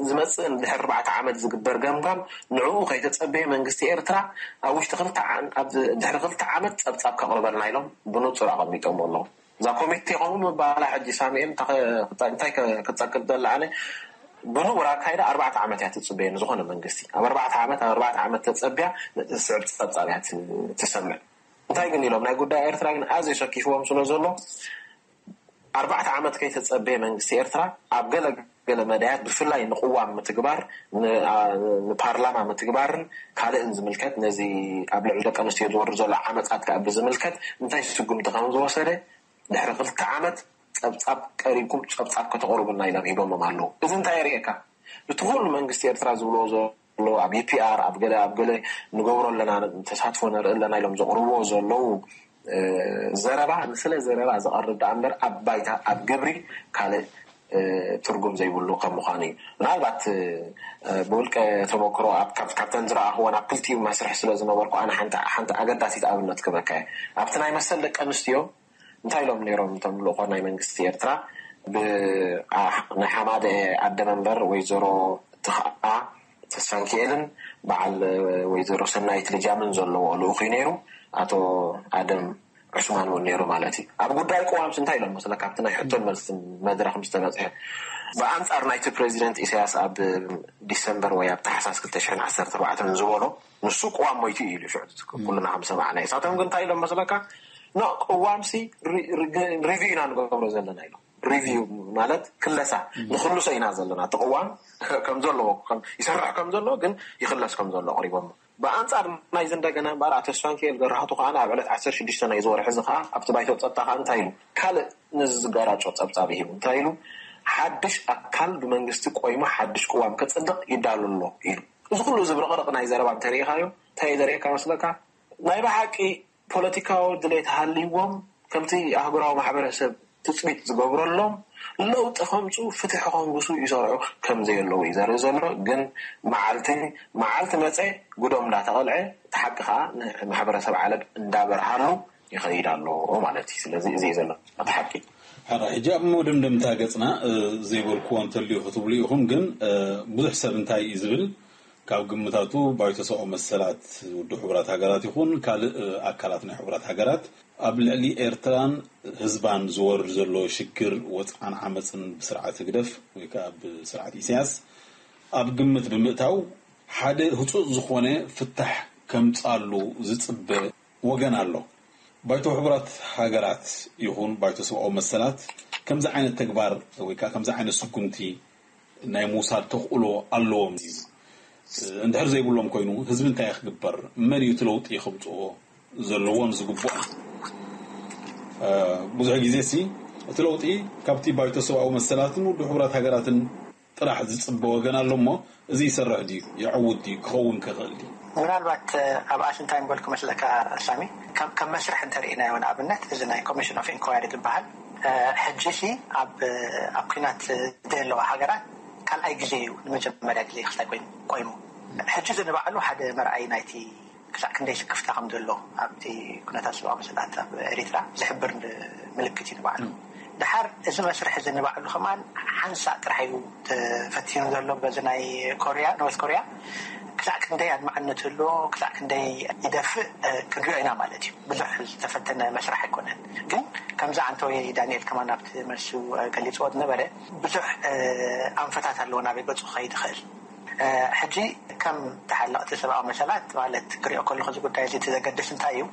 ዝመፅእ ድሕሪ ኣርባዕተ ዓመት ዝግበር ገምጋም ንዕኡ ከይተፀበየ መንግስቲ ኤርትራ ኣብ ውሽጢ ድሕሪ ክልተ ዓመት ፀብፃብ ከቕርበልና ኢሎም ብንፁር ኣቐሚጦም ኣለዉ። እዛ ኮሚቴ ከምኡ ምባላ ሕጂ ሳሙኤል እንታይ ክፀቅጥ ደላ ኣነ ብንቡር ኣካይዳ ኣርባዕተ ዓመት እያ ትፅበየ ንዝኾነ መንግስቲ ኣብ ኣርባዕተ ዓመት ኣብ ኣርባዕተ ዓመት ተፀቢያ ነቲ ዝስዕብ ፀብፃብ እያ ትሰምዕ። እንታይ ግን ኢሎም ናይ ጉዳይ ኤርትራ ግን ኣዝዩ ሰኪፍዎም ስለ ዘሎ ኣርባዕተ ዓመት ከይተፀበየ መንግስቲ ኤርትራ ኣብ ገለ ገለ መዳያት ብፍላይ ንቅዋም ምትግባር ንፓርላማ ምትግባርን ካልእን ዝምልከት ነዚ ኣብ ልዕሊ ደቂ ኣንስትዮ ዝወርድ ዘሎ ዓመፃት ከዓ ብዝምልከት እንታይ ስጉምቲ ከም ዝወሰደ ድሕሪ ክልተ ዓመት ፀብፃብ ቀሪብኩም ፀብፃብ ከተቕርቡልና ኢሎም ሂቦሞም ኣለዉ። እዚ እንታይ የርእየካ? እቲ ኩሉ መንግስቲ ኤርትራ ዝብልዎ ዘሎ ኣብ ዩፒኣር ኣብ ገለ ኣብ ገለ ንገብሮ ኣለና ተሳትፎ ነርኢ ኣለና ኢሎም ዘቕርብዎ ዘለዉ ዘረባ ንስለ ዘረባ ዝቐርብ ደኣ እምበር ኣብ ባይታ ኣብ ግብሪ ካልእ ትርጉም ዘይብሉ ከም ምዃኑ እዩ። ምናልባት ብውልቀ ተመክሮ ካብተን ዝረኣኽወን ኣብ ክልቲኡ መስርሕ ስለ ዝነበርኩ ኣነ ሓንቲ ኣገዳሲት ኣብነት ክበካ እየ። ኣብቲ ናይ መሰል ደቂ ኣንስትዮ እንታይ ኢሎም ነይሮም እቶም ልእኾ ናይ መንግስቲ ኤርትራ ብናይ ሓማደ ኣደ መንበር ወይዘሮ ትኽኣ ተስፋንኪኤልን በዓል ወይዘሮ ሰናይት ልጃምን ዘለዎ ልኡኽ እዩ ነይሩ። ኣቶ ኣደም ዕስማን እውን ነይሩ ማለት እዩ። ኣብ ጉዳይ ቅዋምስ እንታይ ኢሎም መስለካ? ኣብቲ ናይ ሕቶን መልስን መድረኽ ምስ ተበፅሐ ብኣንፃር ናይቲ ፕሬዚደንት ኢሳያስ ኣብ ዲሰምበር ወይ ኣብ ታሕሳስ ክልተ ሽሕን ዓሰርተ ኣርባዕተን ዝበሎ ንሱ ቅዋም ሞይቱ እዩ ኢሉ ሽዑ ኩልና ከም ሰማዕና። እሳቶም ግን እንታይ ኢሎም መስለካ? ኖ ቅዋምሲ ሪቪው ኢና ንገብሮ ዘለና ኢሎም። ሪቪው ማለት ክለሳ ንክልሶ ኢና ዘለና። እቲ ቅዋም ከም ዘለዎ ይሰርሕ ከም ዘሎ ግን ይክለስ ከም ዘሎ ኣቕሪቦሞ። ብኣንጻር ናይዚ እንደገና እምበኣር ኣቶ ስፋንኪኤል ገራህቱ ከኣ ኣብ ዕለት ዓሰርተ ሽዱሽተ ናይዚ ወርሒ እዚ ከኣ ኣብቲ ባይቶ ጸጥታ ከኣ እንታይ ኢሉ? ካልእ ነዚ ዝጋራጮ ጸብጻብ ሂቡ እንታይ ኢሉ? ሓድሽ ኣካል ብመንግስቲ ቆይሙ ሓድሽ ቅዋም ከጽድቕ ይዳሎ ኣሎ ኢሉ። እዚ ኩሉ ዝብርቕርቕ ናይ ዘረባ እንተሪኢኻዮ እንታይ እዩ ዘርእየካ መስለካ? ናይ ብሓቂ ፖለቲካዊ ድሌት ሃልይዎም ከምቲ ኣህጉራዊ ማሕበረሰብ ትፅቢት ዝገብረሎም ለውጢ ከምፁ ፍትሒ ከንግሱ ይሰርሑ ከም ዘየለዉ እዩ ዘርኢ ዘሎ። ግን መዓልቲ መዓልቲ መፀ ጉዶም እንዳተቐልዐ እቲ ሓቂ ከዓ ንማሕበረሰብ ዓለም እንዳበርሃሉ ይኸይድ ኣሎ ማለት እዩ። ስለዚ እዚ እዩ ዘሎ እቲ ሓቂ። ሕራ ሕጂ ኣብ መደምደምታ ገፅና ዘይበልክዎ እንተልዩ ክትብሉ ኢኹም። ግን ብዙሕ ሰብ እንታይ እዩ ዝብል? ካብ ግምታቱ ባይቶ ሰብኣዊ መሰላት ውድብ ሕቡራት ሃገራት ይኹን ካልእ ኣካላት ናይ ሕቡራት ሃገራት ኣብ ልዕሊ ኤርትራን ህዝባን ዝወርድ ዘሎ ሽግር፣ ወፅዓን ዓመፅን ብስርዓት ህግደፍ ወይ ከዓ ብስርዓት ኢሳያስ ኣብ ግምት ብምእታው ሓደ ህፁፅ ዝኾነ ፍታሕ ከምፃሉ ዝፅበ ወገን ኣሎ። ባይቶ ሕቡራት ሃገራት ይኹን ባይቶ ሰብኣዊ መሰላት ከምዚ ዓይነት ተግባር ወይ ከዓ ከምዚ ዓይነት ስጉምቲ ናይ ምውሳድ ተኽእሎ ኣለዎም? እንድሕር ዘይብሎም ኮይኑ ህዝቢ እንታይ ክግበር፣ መን እዩ እቲ ለውጢ ከምፅኦ ዘለዎን ዝግብኦ? ብዙሕ ግዜ ሲ እቲ ለውጢ ካብቲ ባይቶ ሰብኣዊ መሰላትን ውድብ ሕቡራት ሃገራትን ጥራሕ ዝፅበ ወገን ኣሎ እሞ፣ እዚ ይሰርሕ ድዩ፣ ይዕውት ድዩ፣ ክኸውን ክኽእል ድዩ? ምናልባት ኣብ ኣሽ እንታይ ምበልኩ መስለካ ሳሚ፣ ከም መስርሕ እንተርኢናዮ ንኣብነት እዚ ናይ ኮሚሽን ኦፍ ኢንኳሪ ዝበሃል ሕጂ ሲ ኣብ ኣብ ኩናት ዘለዋ ሃገራት ካልኣይ ግዜ እዩ፣ ንመጀመርያ ግዜ ክስታይ ኮይኑ ቆይሙ። ሕጂ እዚ ንባዕሉ ሓደ መርኣይ ናይቲ ክሳዕ ክንደይ ስክፍታ ከም ዘሎ ኣብቲ ኩነታት ሰብኣዊ መሰላት ኣብ ኤሪትራ ዝሕብር ምልክት እዩ ንባዕሉ። ድሓር እዚ መስርሕ እዚ ንባዕሉ ከማን ሓንሳእ ጥራሕ እዩ ተፈቲኑ ዘሎ በዚ ናይ ኮርያ፣ ኖርት ኮርያ። ክሳዕ ክንደይ ኣድማዕነት ህልዎ፣ ክሳዕ ክንደይ ይደፍእ ክንሪኦ ኢና ማለት እዩ። ብዙሕ ዝተፈተነ መስራሕ ኣይኮነን። ግን ከምዚ ዓንተወይ ዳንኤል ከማን ኣብቲ መልሱ ገሊፅዎ ዝነበረ ብዙሕ ኣንፈታት ኣለዎ ናበይ ገፁ ክኸይድ ይኽእል። ሕጂ ከም ተሓለቕቲ ሰብኣዊ መሰላት ማለት ክሪኦ ከለኹ እዚ ጉዳይ እዚ እቲ ዘገድስ እንታይ እዩ?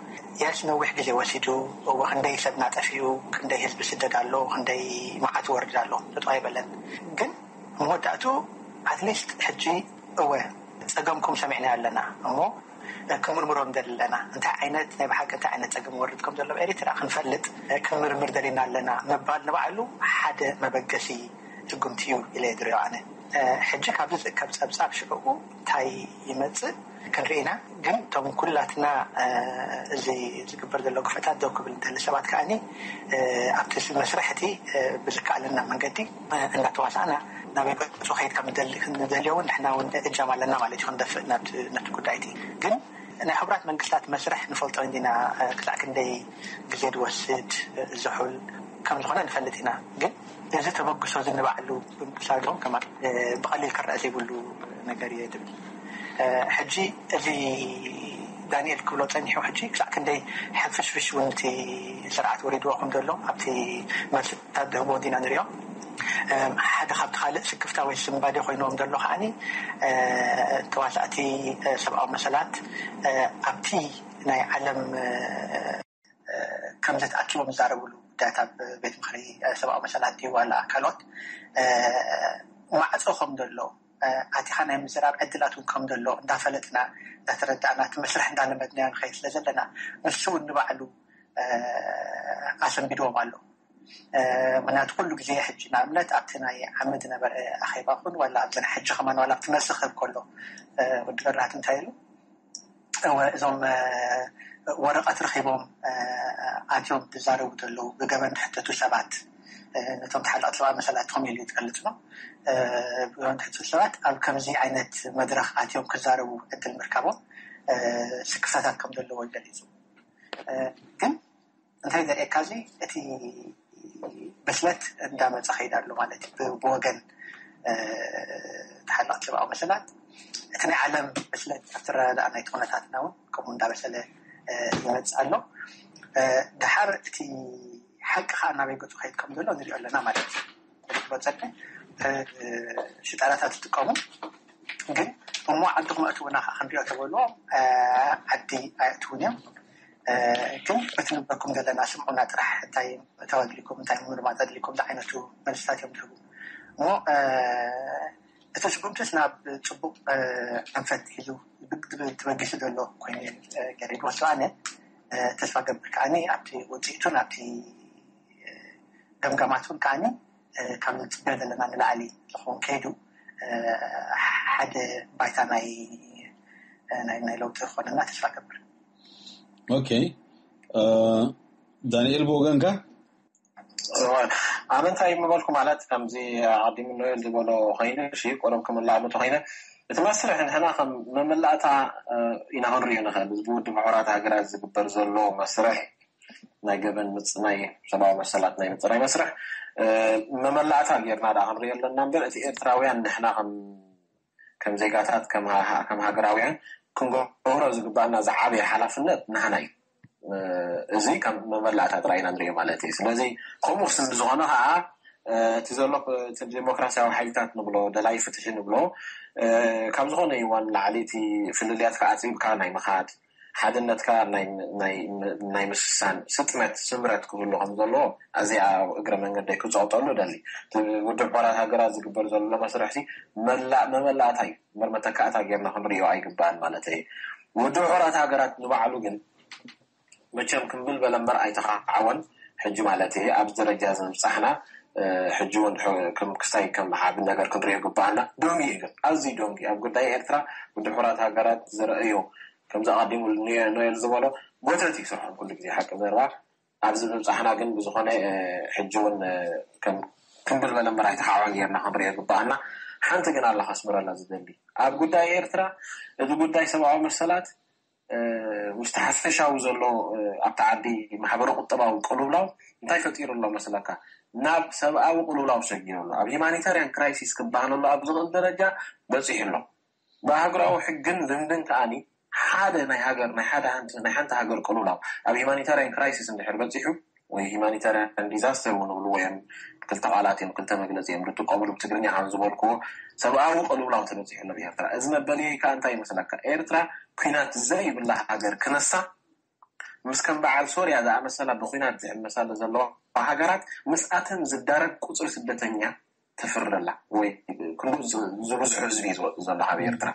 የስ ነዊሕ ግዜ ወሲዱ፣ እወ ክንደይ ሰብ ናጠፊኡ፣ ክንደይ ህዝቢ ስደድ ኣሎ፣ ክንደይ መዓት ወርድ ኣሎ፣ ጠጠው ኣይበለን። ግን መወዳእቱ ኣትሊስት ሕጂ እወ ጸገምኩም ሰሚዕና ኣለና እሞ ክምርምሮ ንደሊ ኣለና። እንታይ ዓይነት ናይ ብሓቂ እንታይ ዓይነት ጸገም ወርድ ከም ዘሎ ኤሪትራ ክንፈልጥ ክንምርምር ደሊና ኣለና ምባል ንባዕሉ ሓደ መበገሲ ስጉምቲ እዩ ኢለ እየ ዝሪኦ ኣነ። ሕጂ ካብዚ ዝእከብ ጸብጻብ ሽዑኡ እንታይ ይመጽእ ክንርኢ ኢና። ግን እቶም ኩላትና እዚ ዝግበር ዘሎ ግፍዕታት ደው ክብል እንደሊ ሰባት ከኣኒ ኣብቲ መስርሕ እቲ ብዝከኣለና መንገዲ እንዳተዋሳእና ናበይ ገጹ ከይድ ከም ንደሊ ክንደልዮ እውን ንሕና እውን እጃም ኣለና ማለት እዩ ክንደፍእ ናብቲ ጉዳይ እቲ። ግን ናይ ሕቡራት መንግስታት መስርሕ ንፈልጦ እንዲና ክሳዕ ክንደይ ግዜ ዝወስድ ዝሑል ከም ዝኾነ ንፈልጥ ኢና። ግን እዚ ተበግሶ እዚ ንባዕሉ ብምሳል ዶም ከማ ብቐሊል ክረአ ዘይብሉ ነገር እየ ዝብል። ሕጂ እዚ ዳንኤል ክብሎ ጸኒሑ ሕጂ ክሳዕ ክንደይ ሕንፍሽፍሽ እውን እቲ ስርዓት ወሪድዎ ከም ዘሎ ኣብቲ መልስታት ዝህቦ እንዲና ንሪኦ። ሓደ ካብቲ ካልእ ስክፍታ ወይ ስንባዴ ኮይንዎም ዘሎ ከዓኒ ተዋሳእቲ ሰብኣዊ መሰላት ኣብቲ ናይ ዓለም ከም ዘተኣኪቦም ዝዛረብሉ ጉዳያት ኣብ ቤት ምክሪ ሰብኣዊ መሰላት ድዩ ዋላ ካልኦት ማዕፆ ከም ዘሎ ኣቲኻ ናይ ምዝራብ ዕድላት እውን ከም ዘሎ እንዳፈለጥና እንዳተረዳእና እቲ መስርሕ እንዳለመድናዮ ንኸይድ ስለ ዘለና ንሱ እውን ንባዕሉ ኣሰንቢድዎም ኣሎ። ምክንያቱ ኩሉ ግዜ ሕጂ ንኣብነት ኣብቲ ናይ ዓመት ዝነበረ ኣኼባ ኩን ዋላ ኣብዚ ናይ ሕጂ ከማን ዋላ ኣብቲ መስኽብ ከሎ ወዲ በራት እንታይ ኢሉ እዞም ወረቐት ረኺቦም ኣትዮም ዝዛረቡ ዘለዉ ብገበን ዝሕተቱ ሰባት ነቶም ተሓለቕቲ ሰብኣዊ መሰላት ከም ኢሉ ዝገልጽ ነው። ብገበን ዝሕተቱ ሰባት ኣብ ከምዚ ዓይነት መድረኽ ኣትዮም ክዛረቡ ዕድል ምርካቦም ስክፍታታት ከም ዘለዎ ገሊጹ። ግን እንታይ ዘርእየካ እዚ እቲ ብስለት እንዳመፀ ከይድ ኣሎ ማለት እዩ። ብወገን ተሓለቕቲ ሰብኣዊ መሰላት እቲ ናይ ዓለም ብስለት ኣብትረዳዳእ ናይቲ ኩነታትና እውን ከምኡ እንዳበሰለ ይመፅእ ኣሎ። ድሓር እቲ ሓቂ ከዓ ናበይ ገፁ ከይድ ከም ዘሎ ንሪኦ ኣለና ማለት እዩ። በፀደ ሽጣራታት ትጥቀሙ ግን እሞ ዓዲ ክመእትውና ከዓ ክንሪኦ ተበልዎ ዓዲ ኣየእትውን እዮም። ግን በቲ ንበኩም ዘለና ስምዑና ጥራሕ እንታይ ተዋግሊኩም እንታይ ምርማፅ ኣድሊኩም ዝዓይነቱ መልስታት እዮም ዝህቡ እሞ እቲ ስጉምትስ ናብ ፅቡቅ ኣንፈት ሒዙ ትበጊሱ ዘሎ ኮይኑ ገሪድ ወስዋነ ተስፋ ገብር ከዓኒ ኣብቲ ውፅኢቱን ኣብቲ ገምጋማት እውን ከዓኒ ካብ ንፅበዮ ዘለና ንላዕሊ ዝኸውን ከይዱ ሓደ ባይታ ናይ ናይ ናይ ለውጢ ዝኾነና ተስፋ ገብር። ኦኬ ዳንኤል ብወገንካ እዋን ኣነ እንታይ ምበልኩ ማለት ከምዚ ኣቐዲሙ ኖኤል ዝበሎ ኮይኑ ሲ ቁሩብ ክምላእ ምቶ ኮይነ እቲ መስርሕ ንሕና ከም መመላእታ ኢና ክንሪኦ ንኽእል። እዚ ብውድብ ሕቡራት ሃገራት ዝግበር ዘሎ መስርሕ ናይ ገበን ምጽናይ ሰብኣዊ መሰላት ናይ ምጽናይ መስርሕ መመላእታ ጌርና ዳ ክንሪኦ ኣለና እምበር እቲ ኤርትራውያን ንሕና ከም ከም ዜጋታት ከም ሃገራውያን ክንገብሮ ዝግባእና ዝዓበየ ሓላፍነት ናህና እዩ። እዚ ከም መመላእታ ጥራይ ኢና ንሪኦ ማለት እዩ። ስለዚ ከምኡ ክስን ብዝኾነ ከዓ እቲ ዘሎ እቲ ዴሞክራሲያዊ ሓይልታት ንብሎ ደላይ ፍትሒ ንብሎ ካብ ዝኾነ ይዋን ላዕሊ እቲ ፍልልያትካ ኣፅቢብካ ናይ ምኻድ ሓድነትካ ናይ ምስሳን ስጥመት ስምረት ክህሉ ከም ዘለዎ ኣዚኣ እግረ መንገደይ ክፀውጠሉ ደሊ። ውድብ ሕቡራት ሃገራት ዝግበር ዘሎ መስርሕሲ መላእ መመላእታ እዩ እምበር መተካእታ ጌርና ክንሪኦ ኣይግባእን ማለት እዩ። ውድብ ሕቡራት ሃገራት ንባዕሉ ግን መቸም ክምብል በለ እምበር ኣይተኻዓወን። ሕጂ ማለት እዩ ኣብዚ ደረጃ እዚ ምብፃሕና ሕጂ እውን ክስታይ ከም ዓብ ነገር ክንሪኦ ግባኣና። ዶንጊ እዩ ግን ኣዝዩ ዶንጊ ኣብ ጉዳይ ኤርትራ ውድብ ሕቡራት ሃገራት ዝረእዮ ከምዚ ኣቐዲሙ ኖኤል ዝበሎ ጎተት እዩ ስርሖም ኩሉ ግዜ ሓቂ ዘረባ ኣብዚ ምብፃሕና ግን ብዝኾነ ሕጂ እውን ክምብል በለ እምበር ኣይተኻዕወን ጌርና ክንሪኦ ግባኣና። ሓንቲ ግን ኣላ ከስምረላ ዝደሊ ኣብ ጉዳይ ኤርትራ እቲ ጉዳይ ሰብኣዊ መሰላት ምስቲ ሓፈሻዊ ዘሎ ኣብቲ ዓዲ ማሕበረ ቁጠባዊ ቅልውላው እንታይ ፈጢሩ ኣሎ መስለካ? ናብ ሰብኣዊ ቅልውላው ሰጊሩ ኣሎ። ኣብ ሂማኒታርያን ክራይሲስ ክበሃል ኣሎ ኣብ ዝኽእል ደረጃ በፂሑ ኣሎ። ብኣህጉራዊ ሕግን ልምድን ከኣኒ ሓደ ናይ ሃገር ናይ ሓደ ናይ ሓንቲ ሃገር ቅልውላው ኣብ ሂማኒታርያን ክራይሲስ እንድሕር በፂሑ ወይ ሂማኒታርያን ዲዛስተር እውን ብልዎ እዮም ክልተ ቃላት እዮም ክልተ መግለፂ እዮም ዝጥቀሙሉ ብትግርኛ ከም ዝበልክዎ ሰብኣዊ ቅልውላው ተበፂሑ ኣሎ ብኤርትራ። እዚ መበልየይ ከዓ እንታይ ይመስለካ? ኤርትራ ኲናት ዘይብላ ሃገር ክነሳ ምስ ከም በዓል ሶርያ ዝኣመሰላ ብኲናት ዝሕመሳለ ዘለዋ ሃገራት ምስኣተን ዝዳረግ ቁፅሪ ስደተኛ ተፍርደላ ወይ ክንዱ ዝብዝሑ ህዝቢ እዩ ዝወፅእ ዘሎ ካብ ኤርትራ።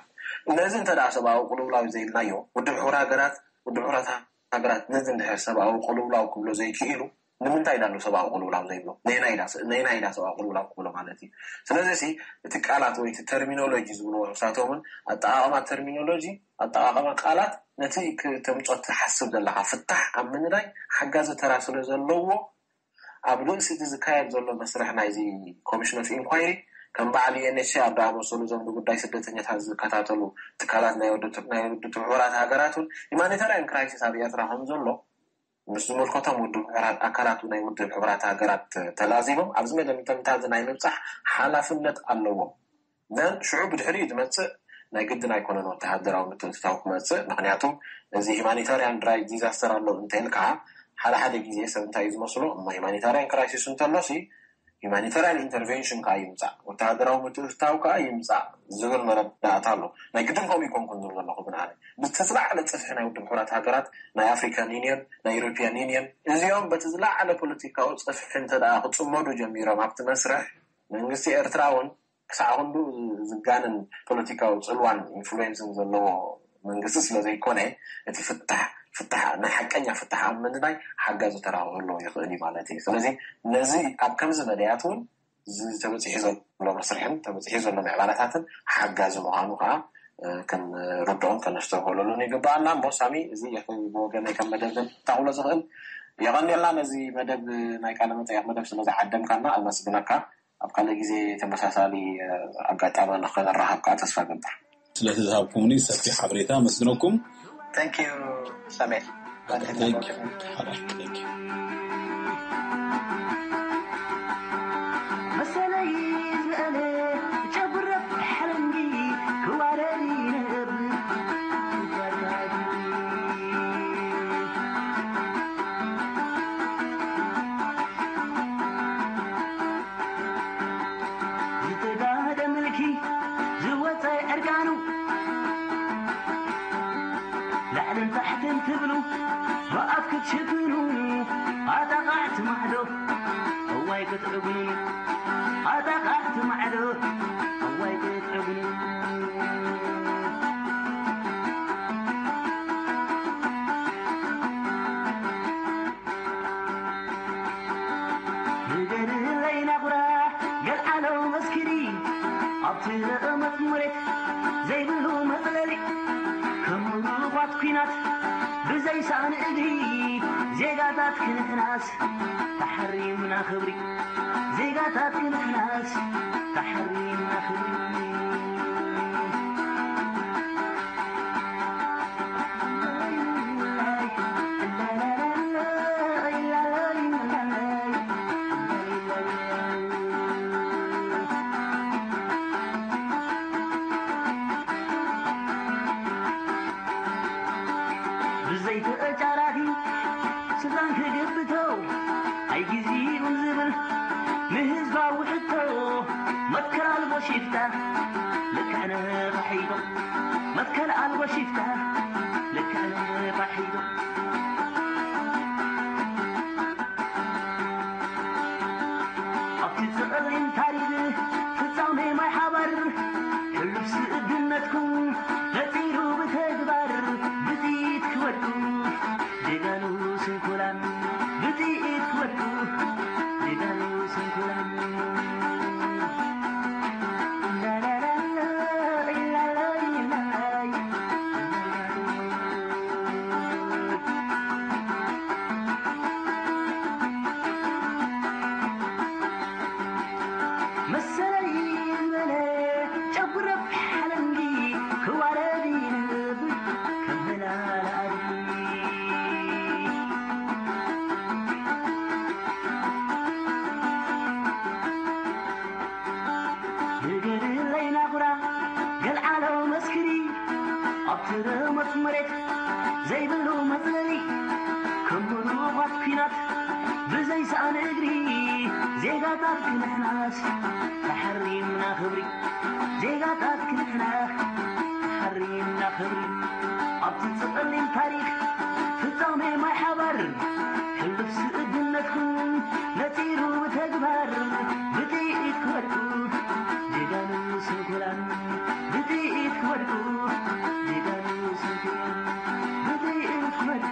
ነዚ እንተ ደኣ ሰብኣዊ ቅልውላው ዘይልናዮ ውድብ ሕቡር ሃገራት ውድብ ሕቡራት ሃገራት ነዚ እንድሕር ሰብኣዊ ቅልውላው ክብሎ ዘይክኢሉ ንምንታይ ዳሉ ሰብኣዊ ቅልውላው ዘይብሎ ነይናይ ዳ ሰብኣዊ ቅልውላው ክብሎ ማለት እዩ። ስለዚ ሲ እቲ ቃላት ወይ እቲ ተርሚኖሎጂ ዝብልዎ ንሳቶምን ኣጠቃቅማ ተርሚኖሎጂ ኣጠቃቅማ ቃላት ነቲ ክተምፆ ትሓስብ ዘለካ ፍታሕ ኣብ ምንዳይ ሓጋዚ ተራ ስለ ዘለዎ ኣብ ርእሲ እቲ ዝካየድ ዘሎ መስርሕ ናይዚ ኮሚሽን ኦፍ ኢንኳይሪ ከም በዓል ዩኤንኤችሲኣር ዝኣመሰሉ እዞም ንጉዳይ ስደተኛታት ዝከታተሉ ትካላት ናይ ውድብ ሕቡራት ሃገራት እውን ሂማኒታርያን ክራይሲስ ኣብ ኤርትራ ከም ዘሎ ምስ ዝምልከቶም ውድብ ሕቡራት ኣካላት ናይ ውድብ ሕቡራት ሃገራት ተላዚቦም ኣብዚ መደምደምታ እዚ ናይ ምብፃሕ ሓላፍነት ኣለዎም። ነን ሽዑ ብድሕሪኡ ዝመፅእ ናይ ግድን ኣይኮነን ወተሃደራዊ ምትእትታው ክመፅእ። ምክንያቱ እዚ ሂማኒታርያን ድራይ ዲዛስተር ኣሎ እንተልካ ሓደ ሓደ ግዜ ሰብ እንታይ እዩ ዝመስሎ እሞ ሂማኒታርያን ክራይሲስ እንተሎሲ ሂማኒታርያን ኢንተርቬንሽን ከዓ ይምፃእ ወተሃደራዊ ምትእትታው ከዓ ይምፃእ ዝብል መረዳእታ ኣሎ። ናይ ግድን ከምኡ ይኮንኩን ዝብል ዘለኹ ግን ኣነ ብዝተዝለዓለ ፅፍሒ ናይ ውድብ ሕቡራት ሃገራት ናይ ኣፍሪካን ዩኒየን ናይ ኢሮፒያን ዩኒየን እዚኦም በቲ ዝለዓለ ፖለቲካዊ ፅፍሒ እንተ ክፅመዱ ጀሚሮም ኣብቲ መስርሕ መንግስቲ ኤርትራ እውን ክሳዕ ክንዱ ዝጋንን ፖለቲካዊ ፅልዋን ኢንፍሉዌንስን ዘለዎ መንግስቲ ስለ ዘይኮነ እቲ ፍታሕ ፍታሕ ናይ ሓቀኛ ፍታሕ ኣብ ምንዳይ ሓጋዚ ተራ ክህልዎ ይኽእል እዩ ማለት እዩ። ስለዚ ነዚ ኣብ ከምዚ መደያት እውን እዚ ተበፂሑ ዘሎ መስርሕን ተበፂሑ ዘሎ ምዕባለታትን ሓጋዚ ምዃኑ ከዓ ክንርድኦን ከነስተውህለሉን ይግበኣና። እሞ ሳሚ እዚ ብወገነይ ከም መደብ ታውሎ ዝኽእል የቐንየልና ነዚ መደብ ናይ ቃለ መጠየቕ መደብ ስለ ዝዓደምካና ኣመስግነካ። ኣብ ካልእ ግዜ ተመሳሳሊ ኣጋጣሚ ንኸነራኸብ ከዓ ተስፋ ገብር። ስለቲ ዝሃብኩምኒ ሰፊሕ ሓበሬታ ኣመስግነኩም። Thank you ሰሜን። Thank you። ሓራይ፣ thank you። መሰለይ ዝኣለ ጨጉረ ሓለንጊ ክዋረድ ይነብር ዝተጋህደ ምልኪ ዝወፀ ዕርቃኑ ላዕልን ታሕትን ትብሉ ብኣፍ ክትሽፍኑ ኣጣቓዕቲ ማዕዶ እዋይ ክትዕጉኑ ኣጣቓዕቲ ማዕዶ እዋይ ክትዕጉኑ ንገድለይ ናጉራ ገልዓለው መስክሪ ኣብቲ ረቐመት መሬት ዘይብሉ መፅለሊ ከም ምሉኻት ኲናት ብዘይሳእኒ እግሪ ዜጋታት ክንሕናስ ተሓሪምና ክብሪ። ዜጋታት ክንሕናስ ተሓሪምና ክብሪ። ብዘይተጫራፊ ስልጣን ክግብቶ ኣይግዜኡን ዝብል ንህዝባዊ ሕቶ መትከል ኣልቦ ሽፍታ ልክዕ ነፋሒቶ። መትከል ኣልቦ ሽፍታ ልክዕ ነፋሒቶ። ኣብቲ ጸሊም ታሪኽ ፍጻሜ ማይ ሓባር ሕሉፍ ስእድነትኩም ነጺሩ ብተግባር ብጥይት ክወድቁ ጀጋኑ ስንኩላን ብጥይት ክወድቁ ጀጋኑ ስንኩላን። መሰለይ ዝበለ ጨጉረ ሓለንጊ ክዋረድ ይነብር ከም ህላል ኣድጊ። ንገድለይ ናኹራ ገልዓሎ መስክሪ ኣብቲ ረመጽ መሬት ዘይብሉ መጽለሊ ከም ብሩኻት ኲናት ብዘይሰኣን እግሪ ዜጋታት ክንሕናስ ተሓሪምና ክብሪ። ዜጋታት ክንሕና ተሓሪምና ክብሪ። ኣብቲ ጸሊም ታሪኽ ፍጻሜ ማይ ሓባር ሕሉፍ ስእድነትኩም ነጺሩ ብተግባር ብጥይት ክወድቁ ጀጋኑ ስንኩላን ብጥይት ክወድቁ ጀጋኑ ስንኩላን ብጥይት ክወድቁ።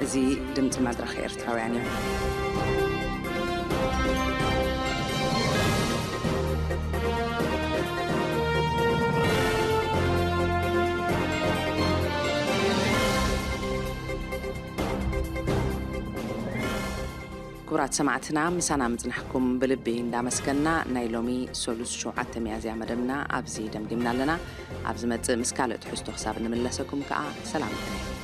እዚ ድምፂ መድረኽ ኤርትራውያን እዩ። ክቡራት ሰማዕትና፣ ምሳና ምጽናሕኩም ብልቢ እንዳመስገና፣ ናይ ሎሚ ሰሉስ ሸውዓተ ሚያዝያ መደብና ኣብዚ ደምዲምና ኣለና። ኣብ ዝመጽእ ምስ ካልእ ትሕዝቶ ክሳብ ንምለሰኩም ከኣ ሰላም ይኹን።